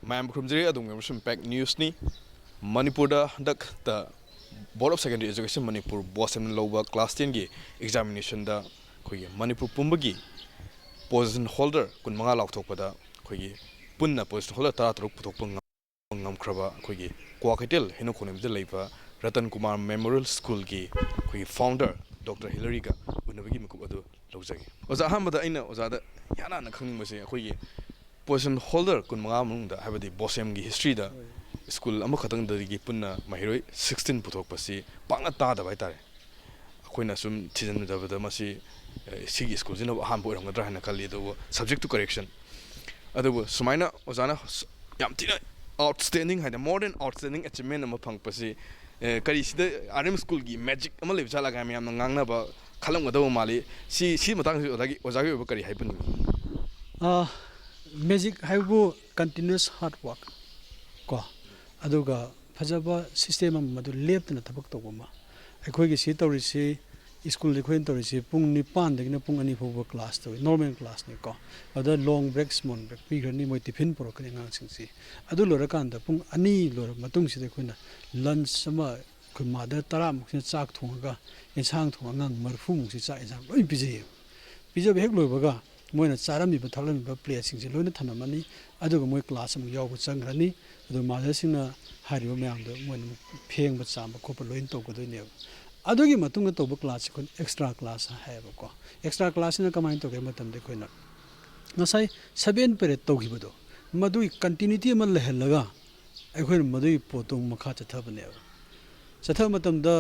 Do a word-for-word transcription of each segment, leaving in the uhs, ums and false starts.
ꯃꯌꯥꯝ ꯈꯨꯔꯨꯝꯖꯔꯤ꯫ ꯑꯗꯣꯝꯒꯤ ꯑꯃꯁꯨꯡ ꯏꯝꯄꯦꯛ ꯅ꯭ꯌꯨꯁꯅꯤ꯫ ꯃꯅꯤꯄꯨꯔꯗ ꯍꯟꯗꯛꯇ Board of Secondary Education Manipur, ꯕꯣꯁꯦꯝꯅ ꯂꯧꯕ ꯀ꯭ꯂꯥꯁ ꯇꯦꯟꯒꯤ ꯑꯦꯛꯖꯥꯃꯤꯅꯦꯁꯟꯗ ꯑꯩꯈꯣꯏꯒꯤ ꯃꯅꯤꯄꯨꯔ ꯄꯨꯝꯕꯒꯤ ꯄꯣꯖꯤꯁꯟ ꯍꯣꯜꯗꯔ ꯀꯨꯟꯃꯉꯥ ꯂꯥꯎꯊꯣꯛꯄꯗ ꯑꯩꯈꯣꯏꯒꯤ ꯄꯨꯟꯅ ꯄꯣꯖꯤꯁꯟ ꯍꯣꯜꯗꯔ ꯇꯔꯥꯇꯔꯨꯛ ꯄꯨꯊꯣꯛꯄ ꯉꯝ-, ꯉꯝꯈ꯭ꯔꯕ ꯑꯩꯈꯣꯏꯒꯤ ꯀ꯭ꯋꯥꯀꯩꯊꯦꯜ ꯍꯩꯅꯧꯈꯣꯡ ꯂꯩꯃꯗ ꯂꯩꯕ ꯔꯇꯟ ꯀꯨꯃꯥꯔ ꯃꯦꯃꯣꯔꯤꯌꯦꯜ ꯁ꯭ꯀꯨꯜꯒꯤ ꯑꯩꯈꯣꯏꯒꯤ ꯐꯥꯎꯟꯗꯔ ꯗꯣꯛꯇꯔ ꯍꯤꯂꯔꯤꯒ ꯎꯅꯕꯒꯤ ꯃꯤꯀꯨꯞ ꯑꯗꯨ ꯂꯧꯖꯒꯦ꯫ ꯑꯣꯖꯥ, ꯑꯍꯥꯟꯕꯗ ꯑꯩꯅ ꯑꯣꯖꯥꯗ ꯏꯍꯥꯟ ꯍꯥꯟꯅ ꯈꯪꯅꯤꯡꯕꯁꯦ, ꯑꯩꯈꯣꯏꯒꯤ ꯄꯣꯖꯤꯁꯟ ꯍꯣꯜꯗꯔ ꯀꯨꯟꯃꯉꯥ ꯃꯅꯨꯡꯗ, ꯍꯥꯏꯕꯗꯤ ꯕꯣꯁꯦꯝꯒꯤ ꯍꯤꯁꯇ꯭ꯔꯤꯗ ꯁ꯭ꯀꯨꯜ ꯑꯃꯈꯛꯇꯪꯗꯒꯤ ꯄꯨꯟꯅ ꯃꯍꯩꯔꯣꯏ ꯁꯤꯛꯁꯇꯤꯟ ꯄꯨꯊꯣꯛꯄꯁꯤ ꯄꯥꯛꯅ ꯇꯥꯗꯕ ꯍꯥꯏꯇꯥꯔꯦ꯫ ꯑꯩꯈꯣꯏꯅ ꯁꯨꯝ ꯊꯤꯖꯤꯟꯕꯗ ꯃꯁꯤ, ꯑꯦ, ꯁꯤꯒꯤ ꯁ꯭ꯀꯨꯜꯁꯤꯅ ꯑꯍꯥꯟꯕ ꯑꯣꯏꯔꯝꯒꯗ꯭ꯔꯥ ꯍꯥꯏꯅ ꯈꯜꯂꯤ꯫ ꯑꯗꯨꯕꯨ subject to correction, ꯑꯗꯨꯕꯨ ꯁꯨꯃꯥꯏꯅ ꯑꯣꯖꯥꯅ ꯌꯥꯝ ꯊꯤꯅ outstanding ꯍꯥꯏꯗꯤ more than outstanding achievement ꯑꯃ ꯐꯪꯉꯛꯄꯁꯤ, ꯑꯦ, ꯀꯔꯤꯁꯤꯗ ꯑꯥꯔ ꯑꯦꯝ ꯁ꯭ꯀꯨꯜꯒꯤ ꯃꯦꯖꯤꯛ ꯑꯃ ꯂꯩꯕ ꯖꯥꯠꯂꯥ ꯀꯥꯏꯅ ꯃꯌꯥꯝꯅ ꯉꯥꯡꯅꯕ ꯈꯜꯂꯝꯒꯗꯕ ꯃꯥꯜꯂꯤ꯫ ꯁꯤ, ꯁꯤ ꯃꯇꯥꯡꯁꯤ ꯑꯣꯖꯥꯒꯤ, ꯑꯣꯖꯥꯒꯤ ꯑꯣꯏꯕ ꯀꯔꯤ ꯍꯥꯏꯕꯤꯅꯤꯡꯉꯤ? ꯑꯥ, ꯃꯦꯖꯤꯛ ꯍꯥꯏꯕꯕꯨ continuous hard work ꯀꯣ, ꯑꯗꯨꯒ ꯐꯖꯕ system ꯑꯃ, ꯃꯗꯨ ꯂꯦꯞꯇꯅ ꯊꯕꯛ ꯇꯧꯕ ꯑꯃ꯫ ꯑꯩꯈꯣꯏꯒꯤ ꯁꯤ ꯇꯧꯔꯤꯁꯤ, ꯁ꯭ꯀꯨꯜꯗ ꯑꯩꯈꯣꯏꯅ ꯇꯧꯔꯤꯁꯤ ꯄꯨꯡ ꯅꯤꯄꯥꯟꯗꯒꯤꯅ ꯄꯨꯡ ꯑꯅꯤ ꯐꯥꯎꯕ ꯀ꯭ꯂꯥꯁ ꯇꯧꯏ, ꯅꯣꯔꯃꯦꯜ ꯀ꯭ꯂꯥꯁꯅꯤꯀꯣ꯫ ꯑꯗꯨꯗ long break, small break ꯄꯤꯈ꯭ꯔꯅꯤ, ꯃꯣꯏ ꯇꯤꯐꯤꯟ ꯄꯨꯔꯛꯀꯅꯤ ꯑꯉꯥꯡꯁꯤꯡꯁꯤ꯫ ꯑꯗꯨ ꯂꯣꯏꯔꯀꯥꯟꯗ ꯄꯨꯡ ꯑꯅꯤ ꯂꯣꯏꯔꯕ ꯃꯇꯨꯡꯁꯤꯗ ꯑꯩꯈꯣꯏꯅ lunch ꯑꯃ, ꯑꯩꯈꯣꯏ ꯃꯥꯗꯔ ꯇꯔꯥꯃꯨꯛꯁꯤꯅ ꯆꯥꯛ ꯊꯣꯡꯉꯒ, ꯌꯦꯟꯁꯥꯡ ꯊꯣꯡꯉꯒ ꯑꯉꯥꯡ ꯃꯔꯤꯐꯨꯃꯨꯛꯁꯤ ꯆꯥꯛ ꯌꯦꯟꯁꯥꯡ ꯂꯣꯏ ꯄꯤꯖꯩꯌꯦꯕ꯫ ꯄꯤꯖꯕ ꯍꯦꯛ ꯂꯣꯏꯕꯒ ꯃꯣꯏꯅ ꯆꯥꯔꯝꯃꯤꯕ ꯊꯛꯂꯝꯃꯤꯕ ꯄ꯭ꯂꯦꯠꯁꯤꯡꯁꯦ ꯂꯣꯏꯅ ꯊꯝꯂꯝꯃꯅꯤ꯫ ꯑꯗꯨꯒ ꯃꯣꯏ ꯀ꯭ꯂꯥꯁ ꯑꯃꯨꯛ ꯌꯥꯎꯕ ꯆꯪꯈ꯭ꯔꯅꯤ꯫ ꯑꯗꯨ ꯃꯥꯗꯔꯁꯤꯡꯅ ꯍꯥꯏꯔꯤꯕ ꯃꯌꯥꯝꯗꯣ ꯃꯣꯏꯅ ꯑꯃꯨꯛ ꯐꯦꯡꯕ ꯆꯥꯝꯕ ꯈꯣꯠꯄ ꯂꯣꯏꯅ ꯇꯧꯒꯗꯣꯏꯅꯦꯕ꯫ ꯑꯗꯨꯒꯤ ꯃꯇꯨꯡꯗ ꯇꯧꯕ ꯀ꯭ꯂꯥꯁꯁꯦ ꯑꯩꯈꯣꯏꯅ extra class ꯍꯥꯏꯌꯦꯕꯀꯣ꯫ Extra classꯁꯤꯅ ꯀꯃꯥꯏꯅ ꯇꯧꯒꯦ ꯍꯥꯏꯕ ꯃꯇꯝꯗ, ꯑꯩꯈꯣꯏꯅ ꯉꯁꯥꯏ seven period ꯇꯧꯈꯤꯕꯗꯣ, ꯃꯗꯨꯒꯤ continuity ꯑꯃ ꯂꯩꯍꯜꯂꯒ ꯑꯩꯈꯣꯏꯅ ꯃꯗꯨꯒꯤ ꯄꯣꯠꯇꯣ ꯃꯈꯥ ꯆꯠꯊꯕꯅꯦꯕ꯫ ꯆꯠꯊꯕ ꯃꯇꯝꯗ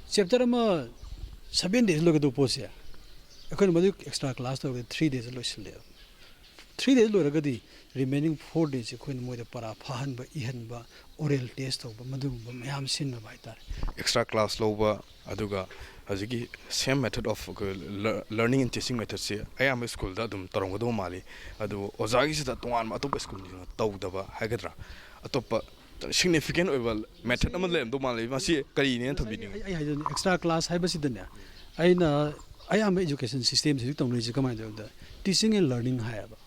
chapter ꯑꯃ seven days ꯂꯣꯏꯒꯗꯧꯕ ꯄꯣꯠꯁꯦ, ꯑꯩꯈꯣꯏꯅ ꯃꯗꯨꯒꯤ extra class ꯇꯧꯔꯒ three days ꯂꯣꯏꯁꯤꯜꯂꯦꯕ꯫ Three days ꯂꯣꯏꯔꯒꯗꯤ remaining four days ꯑꯩꯈꯣꯏꯅ ꯃꯣꯏꯗ ꯄꯔꯥ ꯐꯥꯍꯟꯕ, ꯏꯍꯟꯕ, oral test ꯇꯧꯕ, ꯃꯗꯨꯒꯨꯝꯕ ꯃꯌꯥꯝ ꯁꯤꯖꯤꯟꯅꯕ ꯍꯥꯏꯇꯥꯔꯦ꯫ Extra class ꯂꯧꯕ, ꯑꯗꯨꯒ ꯍꯧꯖꯤꯛꯀꯤ same method of ꯑꯩꯈꯣꯏ lear-, learning and teaching methodꯁꯦ ꯑꯌꯥꯝꯕ ꯁ꯭ꯀꯨꯜꯗ ꯑꯗꯨꯝ ꯇꯧꯔꯝꯒꯗꯧꯕ ꯃꯥꯜꯂꯤ꯫ ꯑꯗꯨꯕꯨ ꯑꯣꯖꯥꯒꯤꯁꯤꯗ ꯇꯣꯉꯥꯟꯕ ꯑꯇꯣꯞꯄ ꯁ꯭ꯀꯨꯜꯁꯤꯡꯅ ꯇꯧꯗꯕ ꯍꯥꯏꯒꯗ꯭ꯔꯥ, ꯑꯇꯣꯞꯄ significant ꯑꯣꯏꯕ method ꯑꯃ ꯂꯩꯔꯝꯗꯧ ꯃꯥꯜꯂꯤ꯫ ꯃꯁꯤ ꯀꯔꯤꯅꯦꯅ ꯊꯝꯕꯤꯅꯤꯡꯉꯤ? ꯑꯩ, ꯑꯩ ꯍꯥꯏꯖꯅꯤꯡꯉꯤ, extra class ꯍꯥꯏꯕꯁꯤꯗꯅꯦ, ꯑꯩꯅ ꯑꯌꯥꯝꯕ education systemꯁꯤ ꯍꯧꯖꯤꯛ ꯇꯧꯅꯔꯤꯁꯦ ꯀꯃꯥꯏꯅ ꯇꯧꯒꯦꯗ, teaching and learning ꯍꯥꯏꯌꯦꯕ꯫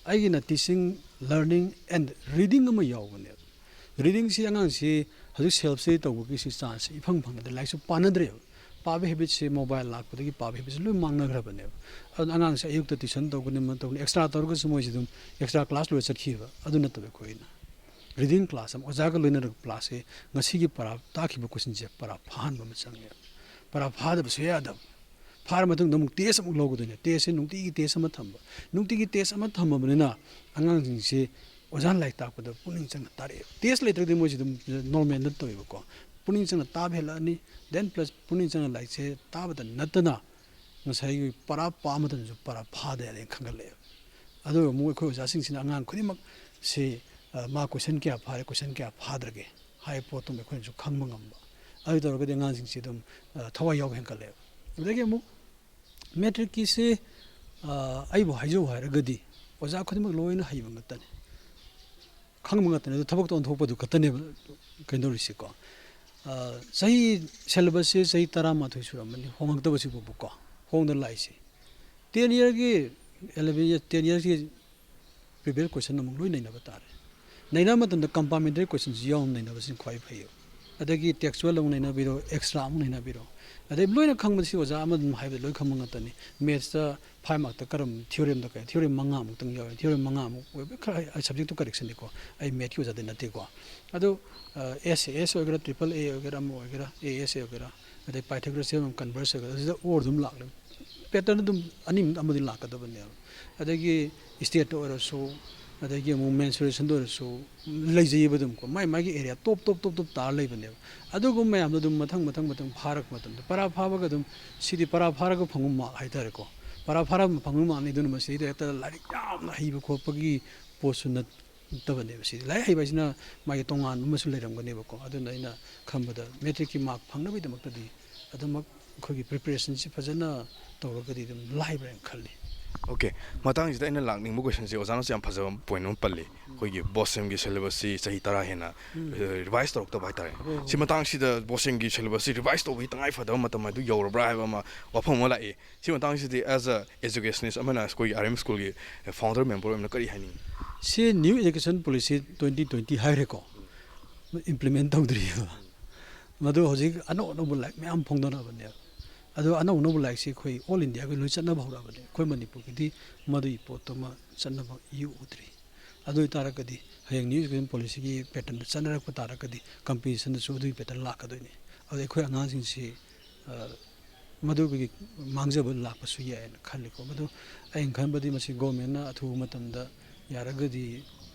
ꯑꯩꯒꯤꯅ teaching, learning and reading ꯑꯃ ꯌꯥꯎꯕꯅꯦꯕ꯫ Readingꯁꯤ ꯑꯉꯥꯡꯁꯤ ꯍꯧꯖꯤꯛ self study ꯇꯧꯕꯒꯤꯁꯤ chanceꯁꯤ ꯏꯐꯪ ꯐꯪꯅꯗꯦ, ꯂꯥꯏꯔꯤꯛꯁꯨ ꯄꯥꯅꯗ꯭ꯔꯦꯕ꯫ ꯄꯥꯕ habitꯁꯤ mobile ꯂꯥꯛꯄꯗꯒꯤ ꯄꯥꯕ habitꯁꯤ ꯂꯣꯏ ꯃꯥꯡꯅꯈ꯭ꯔꯕꯅꯦꯕ꯫ ꯑꯗꯨꯅ ꯑꯉꯥꯡꯁꯦ ꯑꯌꯨꯛꯇ tuition ꯇꯧꯒꯅꯤ, ꯑꯃ ꯇꯧꯒꯅꯤ, extra ꯇꯧꯔꯒꯁꯨ ꯃꯣꯏꯁꯤ ꯑꯗꯨꯝ extra class ꯂꯣꯏ ꯆꯠꯈꯤꯕ꯫ ꯑꯗꯨ ꯅꯠꯇꯕ ꯑꯩꯈꯣꯏꯅ reading class ꯑꯃ ꯑꯣꯖꯥꯒ ꯂꯣꯏꯅꯔꯒ classꯁꯦ ꯉꯁꯤꯒꯤ ꯄꯔꯥ ꯇꯥꯛꯈꯤꯕ questionꯁꯦ ꯄꯔꯥ ꯐꯥꯍꯟꯕ ꯑꯃ ꯆꯪꯉꯦꯕ꯫ ꯄꯔꯥ ꯐꯥꯗꯕꯁꯨ ꯌꯥꯗꯕ꯫ ꯐꯥꯔ ꯃꯇꯨꯡꯗ ꯑꯃꯨꯛ test ꯑꯃꯨꯛ ꯂꯧꯒꯗꯣꯏꯅꯦ꯫ Testꯁꯦ ꯅꯨꯡꯇꯤꯒꯤ test ꯑꯃ ꯊꯝꯕ꯫ ꯅꯨꯡꯇꯤꯒꯤ test ꯑꯃ ꯊꯝꯃꯕꯅꯤꯅ ꯑꯉꯥꯡꯁꯤꯡꯁꯤ ꯑꯣꯖꯥꯅ ꯂꯥꯏꯔꯤꯛ ꯇꯥꯛꯄꯗ ꯄꯨꯛꯅꯤꯡ ꯆꯪꯅ ꯇꯥꯔꯛꯑꯦꯕ꯫ Test ꯂꯩꯇ꯭ꯔꯒꯗꯤ ꯃꯣꯏꯁꯤ ꯑꯗꯨꯝ normalꯗ ꯇꯧꯋꯦꯕꯀꯣ꯫ ꯄꯨꯛꯅꯤꯡ ꯆꯪꯅ ꯇꯥꯕ ꯍꯦꯜꯂꯛꯑꯅꯤ꯫ Then plus ꯄꯨꯛꯅꯤꯡ ꯆꯪꯅ ꯂꯥꯏꯔꯤꯛꯁꯦ ꯇꯥꯕꯗ ꯅꯠꯇꯅ ꯉꯁꯥꯏꯒꯤ ꯄꯔꯥ ꯄꯥꯕ ꯃꯇꯝꯗꯁꯨ ꯄꯔꯥ ꯐꯥꯗ ꯌꯥꯗꯦꯅ ꯈꯟꯒꯠꯂꯛꯑꯦꯕ꯫ ꯑꯗꯨꯒ ꯑꯃꯨꯛ ꯑꯩꯈꯣꯏ ꯑꯣꯖꯥꯁꯤꯡꯁꯤꯅ ꯑꯉꯥꯡ ꯈꯨꯗꯤꯡꯃꯛ ꯁꯤ, ꯑ, ꯃꯥ question ꯀꯌꯥ ꯐꯥꯔꯦ, question ꯀꯌꯥ ꯐꯥꯗ꯭ꯔꯒꯦ ꯍꯥꯏꯕ ꯄꯣꯠꯇꯨꯃ ꯑꯩꯈꯣꯏꯅꯁꯨ ꯈꯪꯕ ꯉꯝꯕ꯫ ꯑꯗꯨ ꯇꯧꯔꯒꯗꯤ ꯑꯉꯥꯡꯁꯤꯡꯁꯤ ꯑꯗꯨꯝ, ꯑ, ꯊꯋꯥꯏ ꯌꯥꯎꯕ ꯍꯦꯟꯒꯠꯂꯛꯑꯦꯕ꯫ ꯑꯗꯒꯤ ꯑꯃꯨꯛ matricꯀꯤꯁꯤ, ꯑ, ꯑꯩꯕꯨ ꯍꯥꯏꯖꯧ ꯍꯥꯏꯔꯒꯗꯤ ꯑꯣꯖꯥ ꯈꯨꯗꯤꯡꯃꯛ ꯂꯣꯏꯅ ꯍꯩꯕ ꯉꯥꯛꯇꯅꯤ, ꯈꯪꯕ ꯉꯥꯛꯇꯅꯤ꯫ ꯑꯗꯨ ꯊꯕꯛꯇ ꯑꯣꯟꯊꯣꯛꯄꯗꯨ ꯈꯛꯇꯅꯦꯕ ꯀꯩꯅꯣ ꯇꯧꯔꯤꯁꯤꯀꯣ꯫ ꯑ, ꯆꯍꯤ syllabusꯁꯦ ꯆꯍꯤ ꯇꯔꯥꯃꯥꯊꯣꯏ ꯁꯨꯔꯝꯃꯅꯤ ꯍꯣꯡꯉꯛꯇꯕꯁꯤꯕꯨꯀꯣ, ꯍꯣꯡꯗꯅ ꯂꯥꯛꯏꯁꯦ꯫ Ten yearꯒꯤ, eleven year, ten yearsꯀꯤ previous question ꯑꯃꯨꯛ ꯂꯣꯏ ꯅꯩꯅꯕ ꯇꯥꯔꯦ꯫ ꯅꯩꯅꯕ ꯃꯇꯝꯗ complementary questionꯁꯤ ꯌꯥꯎꯅ ꯅꯩꯅꯕꯁꯤꯅ ꯈ꯭ꯋꯥꯏ ꯐꯩꯌꯦꯕ꯫ ꯑꯗꯒꯤ textual ꯑꯃꯨꯛ ꯅꯩꯅꯕꯤꯔꯣ, extra ꯑꯃꯨꯛ ꯅꯩꯅꯕꯤꯔꯣ꯫ ꯑꯗꯩ ꯂꯣꯏꯅ ꯈꯪꯕꯁꯤ ꯑꯣꯖꯥ ꯑꯃ ꯑꯗꯨꯝ ꯍꯥꯏꯕꯗ ꯂꯣꯏ ꯈꯪꯕ ꯉꯥꯛꯇꯅꯤ꯫ Mathsꯇ five markꯇ ꯀꯔꯝ, theoremꯗ ꯀꯌꯥ, theorem ꯃꯉꯥꯃꯨꯛꯇꯪ ꯌꯥꯎꯋꯦ꯫ Theorem ꯃꯉꯥꯃꯨꯛ ꯑꯣꯏꯕ ꯈꯔ ꯑꯩ subjectꯇꯨ correctionꯅꯤꯀꯣ꯫ ꯑꯩ mathꯀꯤ ꯑꯣꯖꯥꯗꯤ ꯅꯠꯇꯦꯀꯣ꯫ ꯑꯗꯨ, ꯑ, S A S ꯑꯣꯏꯒꯦꯔꯥ, triple A ꯑꯣꯏꯒꯦꯔꯥ, ꯑꯃ ꯑꯣꯏꯒꯦꯔꯥ, A S A ꯑꯣꯏꯒꯦꯔꯥ, ꯑꯗꯩ Pythagoras theorem, converse ꯑꯣꯏꯒꯦꯔꯥ, ꯑꯗꯨꯗ or ꯑꯗꯨꯝ ꯂꯥꯛꯂꯦ꯫ Pattern ꯑꯗꯨꯝ ꯑꯅꯤꯃꯨꯛ ꯑꯃꯗꯤ ꯂꯥꯛꯀꯗꯕꯅꯦꯕ꯫ ꯑꯗꯒꯤ stateꯇ ꯑꯣꯏꯔꯁꯨ, ꯑꯗꯒꯤ ꯑꯃꯨꯛ mensuration ꯑꯣꯏꯔꯁꯨ ꯂꯩꯖꯩꯕ ꯑꯗꯨꯝꯀꯣ꯫ ꯃꯥꯏ ꯃꯥꯒꯤ area top, top, top, top ꯇꯥꯔ ꯂꯩꯕꯅꯦꯕ꯫ ꯑꯗꯨꯒꯨꯝꯕ ꯃꯌꯥꯝꯗꯣ ꯑꯗꯨꯝ ꯃꯊꯪ, ꯃꯊꯪ, ꯃꯊꯪ ꯐꯥꯔꯛꯄ ꯃꯇꯝꯗ ꯄꯔꯥ ꯐꯥꯕꯒ ꯑꯗꯨꯝ ꯁꯤꯗꯤ ꯄꯔꯥ ꯐꯥꯔꯒ ꯐꯪꯕ mark ꯍꯥꯏꯇꯥꯔꯦꯀꯣ꯫ ꯄꯔꯥ ꯐꯥꯔꯒ ꯐꯪꯕ markꯅꯤ꯫ ꯑꯗꯨꯅ ꯃꯁꯤꯗꯩꯗ ꯍꯦꯛꯇ ꯂꯥꯏꯔꯤꯛ ꯌꯥꯝꯅ ꯍꯩꯕ ꯈꯣꯠꯄꯒꯤ ꯄꯣꯠꯁꯨ ꯅꯠꯇꯕꯅꯦꯕ꯫ ꯁꯤꯗꯤ ꯂꯥꯏꯔꯤꯛ ꯍꯩꯕ ꯍꯥꯏꯁꯤꯅ ꯃꯥꯒꯤ ꯇꯣꯉꯥꯟꯕ ꯑꯃꯁꯨ ꯂꯩꯔꯝꯒꯅꯦꯕꯀꯣ꯫ ꯑꯗꯨꯅ ꯑꯩꯅ ꯈꯟꯕꯗ matricꯀꯤ mark ꯐꯪꯅꯕꯒꯤꯗꯃꯛꯇꯗꯤ ꯑꯗꯨꯃꯛ ꯑꯩꯈꯣꯏꯒꯤ preparationꯁꯤ ꯐꯖꯅ ꯇꯧꯔꯒꯗꯤ ꯑꯗꯨꯝ ꯂꯥꯏꯕ꯭ꯔꯥ ꯍꯥꯏꯅ ꯈꯜꯂꯤ꯫ ꯑꯣꯀꯦ, ꯃꯇꯥꯡꯁꯤꯗ ꯑꯩꯅ ꯂꯥꯛꯅꯤꯡꯕ ꯀꯣꯏꯁꯟꯁꯦ, ꯑꯣꯖꯥꯅꯁꯨ ꯌꯥꯝ ꯐꯖꯕ ꯄꯣꯏꯟ ꯑꯃ ꯄꯜꯂꯤ, ꯑꯩꯈꯣꯏꯒꯤ ꯕꯣꯁꯦꯝꯒꯤ ꯁꯦꯂꯦꯕꯁꯁꯤ ꯆꯍꯤ ꯇꯔꯥ ꯍꯦꯟꯅ ꯔꯤꯚꯥꯏꯁ ꯇꯧꯔꯛꯇꯕ ꯍꯥꯏꯇꯥꯔꯦ꯫ ꯁꯤ ꯃꯇꯥꯡꯁꯤꯗ ꯕꯣꯁꯦꯝꯒꯤ ꯁꯦꯂꯦꯕꯁꯁꯤ ꯔꯤꯚꯥꯏꯁ ꯇꯧꯕꯒꯤ ꯇꯉꯥꯏ ꯐꯗꯕ ꯃꯇꯝ ꯑꯗꯨ ꯌꯧꯔꯕ꯭ꯔꯥ ꯍꯥꯏꯕ ꯑꯃ ꯋꯥꯐꯝ ꯑꯃ ꯂꯥꯛꯏ꯫ ꯁꯤ ꯃꯇꯥꯡꯁꯤꯗꯤ as a educationist ꯑꯃꯅ ꯑꯩꯈꯣꯏꯒꯤ ꯑꯥꯔ ꯑꯦꯝ ꯁ꯭ꯀꯨꯜꯒꯤ ꯐꯥꯎꯟꯗꯔ ꯃꯦꯝꯕꯔ ꯑꯣꯏꯅ ꯀꯔꯤ ꯍꯥꯏꯅꯤꯡꯉꯤ? ꯁꯤ new education policy twenty twenty ꯍꯥꯏꯔꯦꯀꯣ, ꯏꯝꯄ꯭ꯂꯤꯃꯦꯟ ꯇꯧꯗ꯭ꯔꯤꯑꯕ꯫ ꯃꯗꯨ ꯍꯧꯖꯤꯛ ꯑꯅꯧ ꯑꯅꯧꯕ ꯂꯥꯏꯔꯤꯛ ꯃꯌꯥꯝ ꯐꯣꯡꯗꯣꯔꯛꯑꯕꯅꯦꯕ꯫ ꯑꯗꯣ ꯑꯅꯧ ꯑꯅꯧꯕ ꯂꯥꯏꯔꯤꯛꯁꯤ ꯑꯩꯈꯣꯏ ꯑꯣꯜ ꯏꯟꯗꯤꯌꯥꯒꯤ ꯂꯣꯏ ꯆꯠꯅꯕ ꯍꯧꯔꯛꯑꯕꯅꯦ꯫ ꯑꯩꯈꯣꯏ ꯃꯅꯤꯄꯨꯔꯒꯤꯗꯤ ꯃꯗꯨꯒꯤ ꯄꯣꯠꯇꯨꯃ ꯆꯠꯅꯕ ꯏꯎ ꯎꯗ꯭ꯔꯤ꯫ ꯑꯗꯨ ꯑꯣꯏꯇꯥꯔꯒꯗꯤ ꯍꯌꯦꯡ ꯅ꯭ꯌꯨ ꯑꯦꯖꯨꯀꯦꯁꯟ ꯄꯣꯂꯤꯁꯤꯒꯤ ꯄꯦꯇꯔꯟꯗ ꯆꯠꯅꯔꯛꯄ ꯇꯥꯔꯒꯗꯤ ꯀꯝꯄꯤꯇꯤꯁꯟꯗꯁꯨ ꯑꯗꯨꯒꯤ ꯄꯦꯇꯔꯟ ꯂꯥꯛꯀꯗꯣꯏꯅꯤ꯫ ꯑꯗꯨꯗ ꯑꯩꯈꯣꯏ ꯑꯉꯥꯡꯁꯤꯡꯁꯤ, ꯑ, ꯃꯗꯨꯒꯤ ꯃꯥꯡꯖꯕ ꯂꯥꯛꯄꯁꯨ ꯌꯥꯏꯅ ꯈꯜꯂꯤꯀꯣ꯫ ꯃꯗꯨ ꯑꯩꯅ ꯈꯟꯕꯗꯤ ꯃꯁꯤ ꯒꯣꯔꯃꯦꯟꯅ ꯑꯊꯨꯕ ꯃꯇꯝꯗ ꯌꯥꯔꯒꯗꯤ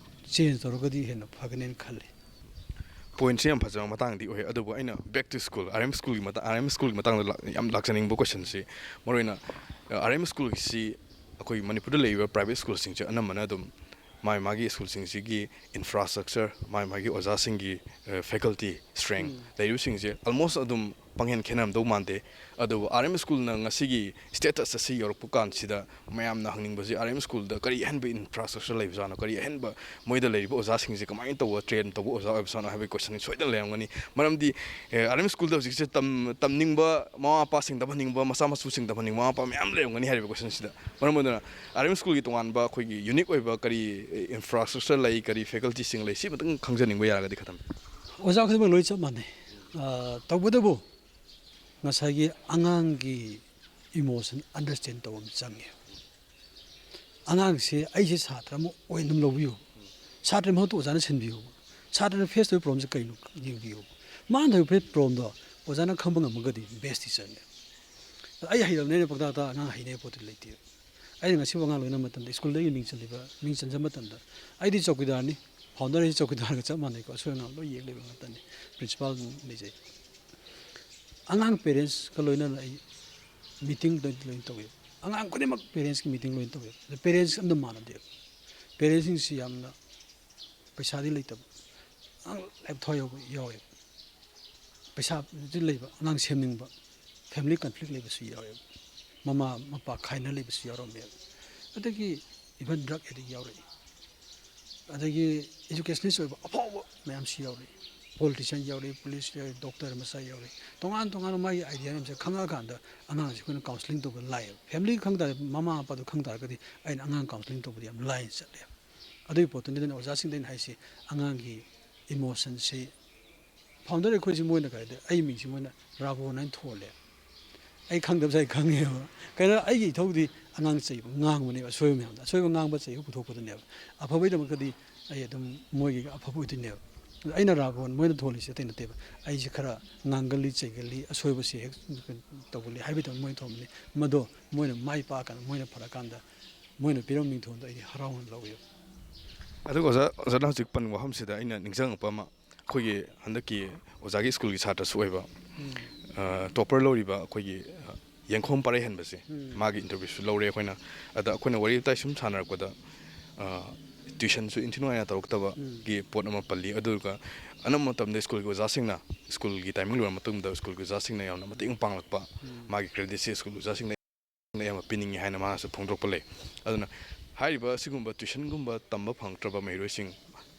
ꯆꯦꯟꯖ ꯇꯧꯔꯒꯗꯤ ꯍꯦꯟꯅ ꯐꯒꯅꯦꯅ ꯈꯜꯂꯤ꯫ ꯄꯣꯏꯟꯁꯦ ꯌꯥꯝ ꯐꯖꯕ ꯃꯇꯥꯡꯗꯤ ꯑꯣꯏ, ꯑꯗꯨꯕꯨ ꯑꯩꯅ back to school, R M ꯁ꯭ꯀꯨꯜꯒꯤ ꯃꯇꯥꯡ, ꯑꯥꯔ ꯑꯦꯝ ꯁ꯭ꯀꯨꯜꯒꯤ ꯃꯇꯥꯡꯗ ꯂꯥꯛ-, ꯌꯥꯝ ꯂꯥꯛꯆꯅꯤꯡꯕ ꯀꯣꯏꯁꯟꯁꯤ, ꯃꯔꯨꯑꯣꯏꯅ, ꯑ, ꯑꯥꯔ ꯑꯦꯝ ꯁ꯭ꯀꯨꯜꯒꯤꯁꯤ ꯑꯩꯈꯣꯏ ꯃꯅꯤꯄꯨꯔꯗ ꯂꯩꯔꯤꯕ ꯄ꯭ꯔꯥꯏꯚꯦꯠ ꯁ꯭ꯀꯨꯜꯁꯤꯡꯁꯦ ꯑꯅꯝꯕꯅ ꯑꯗꯨꯝ ꯃꯥꯒꯤ ꯃꯥꯒꯤ ꯁ꯭ꯀꯨꯜꯁꯤꯡꯁꯤꯒꯤ ꯏꯟꯐ꯭ꯔꯥꯁ꯭ꯇ꯭ꯔꯛꯆꯔ, ꯃꯥꯒꯤ ꯃꯥꯒꯤ ꯑꯣꯖꯥꯁꯤꯡꯒꯤ, ꯑ, ꯐꯦꯀꯜꯇꯤ ꯁ꯭ꯇ꯭ꯔꯦꯡ ꯎꯝ꯫ ꯂꯩꯔꯤꯕꯁꯤꯡꯁꯦ ꯑꯜꯃꯣꯁ ꯑꯗꯨꯝ ꯄꯪꯍꯦꯟ ꯈꯦꯠꯅꯔꯝꯗꯧ ꯃꯥꯟꯗꯦ꯫ ꯑꯗꯨꯕꯨ ꯑꯥꯔ ꯑꯦꯝ ꯁ꯭ꯀꯨꯜꯅ ꯉꯁꯤꯒꯤ ꯁ꯭ꯇꯦꯇꯁ ꯑꯁꯤ ꯌꯧꯔꯛꯄ ꯀꯥꯟꯁꯤꯗ ꯃꯌꯥꯝꯅ ꯍꯪꯅꯤꯡꯕꯁꯤ, ꯑꯥꯔ ꯑꯦꯝ ꯁ꯭ꯀꯨꯜꯗ ꯀꯔꯤ ꯑꯍꯦꯟꯕ ꯏꯟꯐ꯭ꯔꯥꯁ꯭ꯇ꯭ꯔꯛꯆꯔ ꯂꯩꯕꯖꯥꯠꯅꯣ? ꯀꯔꯤ ꯑꯍꯦꯟꯕ, ꯃꯣꯏꯗ ꯂꯩꯔꯤꯕ ꯑꯣꯖꯥꯁꯤꯡꯁꯦ ꯀꯃꯥꯏꯅ ꯇꯧꯕ ꯇ꯭ꯔꯦꯟ ꯇꯧꯕ ꯑꯣꯖꯥ ꯑꯣꯏꯕꯖꯥꯠꯅꯣ ꯍꯥꯏꯕꯒꯤ ꯀꯣꯏꯁꯟ ꯁꯣꯏꯗꯅ ꯂꯩꯔꯝꯒꯅꯤ꯫ ꯃꯔꯝꯗꯤ, ꯑꯦ, ꯑꯥꯔ ꯑꯦꯝ ꯁ꯭ꯀꯨꯜꯗ ꯍꯧꯖꯤꯛꯁꯦ ꯇꯝ-, ꯇꯝꯅꯤꯡꯕ ꯃꯃꯥ ꯃꯄꯥꯁꯤꯡ ꯇꯝꯍꯟꯅꯤꯡꯕ, ꯃꯆꯥ ꯃꯁꯨꯁꯤꯡ ꯇꯝꯍꯟꯅꯤꯡꯕ ꯃꯃꯥ ꯃꯄꯥ ꯃꯌꯥꯝ ꯂꯩꯔꯝꯒꯅꯤ ꯍꯥꯏꯔꯤꯕ ꯀꯣꯏꯁꯟꯁꯤꯗ꯫ ꯃꯔꯝ ꯑꯗꯨꯅ ꯑꯥꯔ ꯑꯦꯝ ꯁ꯭ꯀꯨꯜꯒꯤ ꯇꯣꯉꯥꯟꯕ ꯑꯩꯈꯣꯏꯒꯤ ꯌꯨꯅꯤꯛ ꯑꯣꯏꯕ ꯀꯔꯤ ꯏꯟꯐ꯭ꯔꯥꯁ꯭ꯇ꯭ꯔꯛꯆꯔ ꯂꯩ, ꯀꯔꯤ ꯐꯦꯀꯜꯇꯤꯁꯤꯡ ꯂꯩ, ꯁꯤ ꯑꯃꯇꯪ ꯈꯪꯖꯅꯤꯡꯕ ꯌꯥꯔꯒꯗꯤ ꯈꯇꯪ꯫ ꯑꯣꯖꯥ ꯈꯨꯗꯤꯡꯃꯛ ꯂꯣꯏ ꯆꯞ ꯃꯥꯟꯅꯩ꯫ ꯑ, ꯇꯧꯕꯇꯕꯨ ꯉꯁꯥꯏꯒꯤ ꯑꯉꯥꯡꯒꯤ ꯏꯃꯣꯁꯟ ꯑꯟꯗꯔꯁ꯭ꯇꯦꯟ ꯇꯧꯕ ꯑꯃ ꯆꯪꯉꯦ꯫ ꯑꯉꯥꯡꯁꯦ ꯑꯩꯁꯦ ꯁꯥꯇ꯭ꯔ ꯑꯃ ꯑꯣꯏꯅ ꯑꯗꯨꯝ ꯂꯧꯕꯤꯌꯨ, ꯁꯥꯇ꯭ꯔ ꯃꯍꯨꯠꯇ ꯑꯣꯖꯥꯅ ꯁꯤꯟꯕꯤꯌꯨ, ꯁꯥꯇ꯭ꯔꯅ ꯐꯦꯁ ꯇꯧꯔꯤꯕ ꯄ꯭ꯔꯣꯕ꯭ꯂꯦꯝꯁꯦ ꯀꯩꯅꯣ ꯌꯦꯡꯕꯤꯌꯨ꯫ ꯃꯥꯅ ꯇꯧꯔꯤꯕ ꯄ꯭ꯔꯣꯕ꯭ꯂꯦꯝꯗꯣ ꯑꯣꯖꯥꯅ ꯈꯪꯕ ꯉꯝꯃꯒꯗꯤ ꯕꯦꯁ ꯇꯤꯆꯔꯅꯦ꯫ ꯑꯩ ꯍꯩꯔꯕꯅꯦꯅ ꯄꯪꯇꯥꯛ ꯇꯥꯛ ꯑꯉꯥꯡ ꯍꯩꯅꯕ ꯄꯣꯠꯇꯨ ꯂꯩꯇꯦ꯫ ꯑꯩꯅ ꯉꯁꯤꯐꯥꯎ ꯑꯉꯥꯡ ꯂꯣꯏꯅꯕ ꯃꯇꯝꯗ, ꯁ꯭ꯀꯨꯜꯗ ꯑꯩꯒꯤ ꯃꯤꯡ ꯆꯜꯂꯤꯕ, ꯃꯤꯡ ꯆꯟꯖꯕ ꯃꯇꯝꯗ, ꯑꯩꯗꯤ ꯆꯧꯀꯤꯗꯥꯔꯅꯤ, ꯐꯥꯎꯟꯗꯔ ꯍꯥꯏꯁꯤ ꯆꯧꯀꯤꯗꯥꯔꯒ ꯆꯞ ꯃꯥꯟꯅꯩꯀꯣ, ꯑꯁꯣꯏ ꯑꯉꯥꯝ ꯂꯣꯏ ꯌꯦꯡ ꯂꯩꯕ ꯉꯥꯛꯇꯅꯤ꯫ ꯄ꯭ꯔꯤꯟꯁꯤꯄꯥꯜ ꯑꯗꯨꯝ ꯂꯩꯖꯩ꯫ ꯑꯉꯥꯡ ꯄꯦꯔꯦꯟꯁꯀ ꯂꯣꯏꯅꯅ ꯑꯩ ꯃꯤꯇꯤꯡ ꯂꯣꯏ, ꯂꯣꯏ ꯇꯧꯏ꯫ ꯑꯉꯥꯡ ꯈꯨꯗꯤꯡꯃꯛ ꯄꯦꯔꯦꯟꯁꯀꯤ ꯃꯤꯇꯤꯡ ꯂꯣꯏ ꯇꯧꯏ꯫ ꯑꯗ ꯄꯦꯔꯦꯟꯁ ꯑꯝꯇ ꯃꯥꯟꯅꯗꯦ꯫ ꯄꯦꯔꯦꯟꯁꯁꯤꯡꯁꯤ ꯌꯥꯝꯅ ꯄꯩꯁꯥꯗꯤ ꯂꯩꯇꯕ, ꯑꯉꯥꯡ ꯂꯥꯏꯔꯤꯛ ꯊꯋꯥꯏ ꯌꯥꯎꯕ ꯌꯥꯎꯋꯦ꯫ ꯄꯩꯁꯥꯗꯤ ꯂꯩꯕ, ꯑꯉꯥꯡ ꯁꯦꯝꯅꯤꯡꯕ, ꯐꯦꯃꯤꯂꯤ ꯀꯟꯐ꯭ꯂꯤꯛ ꯂꯩꯕꯁꯨ ꯌꯥꯎꯋꯦꯕ꯫ ꯃꯃꯥ ꯃꯄꯥ ꯈꯥꯏꯅ ꯂꯩꯕꯁꯨ ꯌꯥꯎꯔꯝꯃꯦꯕ꯫ ꯑꯗꯒꯤ even drug addict ꯌꯥꯎꯔꯛꯏ꯫ ꯑꯗꯒꯤ educationist ꯑꯣꯏꯕ ꯑꯐꯥꯎꯕ ꯃꯌꯥꯝꯁꯨ ꯌꯥꯎꯔꯛꯏ꯫ Politician ꯌꯥꯎꯔꯛꯏ, police ꯌꯥꯎꯔꯛꯏ, doctor ꯃꯆꯥ ꯌꯥꯎꯔꯛꯏ꯫ ꯇꯣꯉꯥꯟ ꯇꯣꯉꯥꯟꯕ ꯃꯥꯒꯤ idea ꯃꯌꯥꯝꯁꯦ ꯈꯪꯉꯛꯑꯀꯥꯟꯗ ꯑꯉꯥꯡꯁꯦ ꯑꯩꯈꯣꯏꯅ counselling ꯇꯧꯕ ꯂꯥꯏꯌꯦꯕ꯫ Family ꯈꯪ ꯇꯥꯔꯗꯤ, ꯃꯃꯥ ꯃꯄꯥꯗꯣ ꯈꯪ ꯇꯥꯔꯒꯗꯤ ꯑꯩꯅ ꯑꯉꯥꯡ counselling ꯇꯧꯕꯗꯤ ꯌꯥꯝ ꯂꯥꯏꯅ ꯆꯠꯂꯦꯕ꯫ ꯑꯗꯨꯒꯤ ꯄꯣꯠꯇꯨꯅꯤꯗꯅ ꯑꯣꯖꯥꯁꯤꯡꯗ ꯑꯩꯅ ꯍꯥꯏꯁꯤ, ꯑꯉꯥꯡꯒꯤ emotionꯁꯤ, founder ꯑꯩꯈꯣꯏꯁꯤ ꯃꯣꯏꯅ ꯀꯩ ꯍꯥꯏꯗꯤ ꯑꯩ ꯃꯤꯡꯁꯤ ꯃꯣꯏꯅ ꯔꯥꯕꯣꯟ ꯍꯥꯏꯅ ꯊꯣꯜꯂꯦ꯫ ꯑꯩ ꯈꯪꯗꯕꯁꯨ ꯑꯩ ꯈꯪꯉꯦꯕ꯫ ꯀꯩꯅꯣ, ꯑꯩꯒꯤ ꯏꯊꯧꯗꯤ ꯑꯉꯥꯡ ꯆꯩꯕ, ꯉꯥꯡꯕꯅꯦꯕ꯫ ꯑꯁꯣꯏꯕ ꯃꯌꯥꯝꯗꯣ, ꯑꯁꯣꯏꯕ ꯉꯥꯡꯕ ꯆꯩꯕ ꯄꯨꯊꯣꯛꯄꯗꯨꯅꯦꯕ꯫ ꯑꯐꯕꯒꯤꯗꯃꯛꯇꯗꯤ ꯑꯩ ꯑꯗꯨꯝ ꯃꯣꯏꯒꯤ ꯑꯐꯕ ꯑꯣꯏꯗꯣꯏꯅꯦꯕ꯫ ꯑꯗꯣ ꯑꯩꯅ ꯔꯥꯕꯣꯟ ꯃꯣꯏꯅ ꯊꯣꯜꯂꯤꯁꯦ ꯑꯇꯩ ꯅꯠꯇꯦꯕ꯫ ꯑꯩꯁꯦ ꯈꯔ ꯉꯥꯡꯒꯜꯂꯤ, ꯆꯩꯒꯜꯂꯤ, ꯑꯁꯣꯏꯕꯁꯦ ꯍꯦꯛ ꯇꯧꯒꯜꯂꯤ ꯍꯥꯏꯕꯒꯤꯗꯃꯛ ꯃꯣꯏꯅ ꯊꯣꯟꯕꯅꯤ꯫ ꯃꯗꯣ ꯃꯣꯏꯅ ꯃꯥꯏ ꯄꯥꯛꯑꯀꯥꯟꯗ, ꯃꯣꯏꯅ ꯐꯔꯀꯥꯟꯗ, ꯃꯣꯏꯅ ꯄꯤꯔꯝꯕ ꯃꯤꯡꯊꯣꯟꯗꯣ ꯑꯩꯗꯤ ꯍꯔꯥꯎꯅ ꯂꯧꯋꯦꯕ꯫ ꯑꯗꯨꯒ ꯑꯣꯖꯥ, ꯑꯣꯖꯥꯅ ꯍꯧꯖꯤꯛ ꯄꯟꯕ ꯋꯥꯐꯝꯁꯤꯗ ꯑꯩꯅ ꯅꯤꯡꯁꯤꯡꯉꯛꯄ ꯑꯃ, ꯑꯩꯈꯣꯏꯒꯤ ꯍꯟꯗꯛꯀꯤ ꯑꯣꯖꯥꯒꯤ ꯁ꯭ꯀꯨꯜꯒꯤ ꯁꯥꯇ꯭ꯔꯁꯨ ꯑꯣꯏꯕ, ꯎꯝ꯫ ꯑ, topper ꯂꯧꯔꯤꯕ ꯑꯩꯈꯣꯏꯒꯤ, ꯑ, ꯌꯦꯡꯈꯣꯝ ꯄꯥꯔꯩꯍꯟꯕꯁꯦ, ꯎꯝ꯫ ꯃꯥꯒꯤ interviewꯁꯨ ꯂꯧꯔꯦ ꯑꯩꯈꯣꯏꯅ꯫ ꯑꯗ ꯑꯩꯈꯣꯏꯅ ꯋꯥꯔꯤ ꯋꯥꯇꯥꯏ ꯁꯨꯝ ꯁꯥꯟꯅꯔꯛꯄꯗ, ꯑ, tuitionꯁꯨ ꯏꯟꯊꯤ ꯅꯨꯡꯉꯥꯏꯅ ꯇꯧꯔꯛꯇꯕꯒꯤ ꯎꯝ꯫ ꯄꯣꯠ ꯑꯃ ꯄꯜꯂꯤ꯫ ꯑꯗꯨꯒ ꯑꯅꯝꯕ ꯃꯇꯝꯗ ꯁ꯭ꯀꯨꯜꯒꯤ ꯑꯣꯖꯥꯁꯤꯡꯅ, ꯁ꯭ꯀꯨꯜꯒꯤ timing ꯂꯣꯏꯔ ꯃꯇꯨꯡꯗ ꯁ꯭ꯀꯨꯜꯒꯤ ꯑꯣꯖꯥꯁꯤꯡꯅ ꯌꯥꯝꯅ ꯃꯇꯦꯡ ꯄꯥꯡꯂꯛꯄ, ꯎꯝ꯫ ꯃꯥꯒꯤ creditꯁꯦ ꯁ꯭ꯀꯨꯜ ꯑꯣꯖꯥꯁꯤꯡꯅ ꯑꯌꯥꯝꯕ ꯄꯤꯅꯤꯡꯉꯤ ꯍꯥꯏꯅ ꯃꯥꯅꯁꯨ ꯐꯣꯡꯗꯣꯔꯛꯄ ꯂꯩ꯫ ꯑꯗꯨꯅ ꯍꯥꯏꯔꯤꯕ ꯑꯁꯤꯒꯨꯝꯕ tuitionꯒꯨꯝꯕ ꯇꯝꯕ ꯐꯪꯉꯛꯇ꯭ꯔꯕ ꯃꯍꯩꯔꯣꯏꯁꯤꯡ,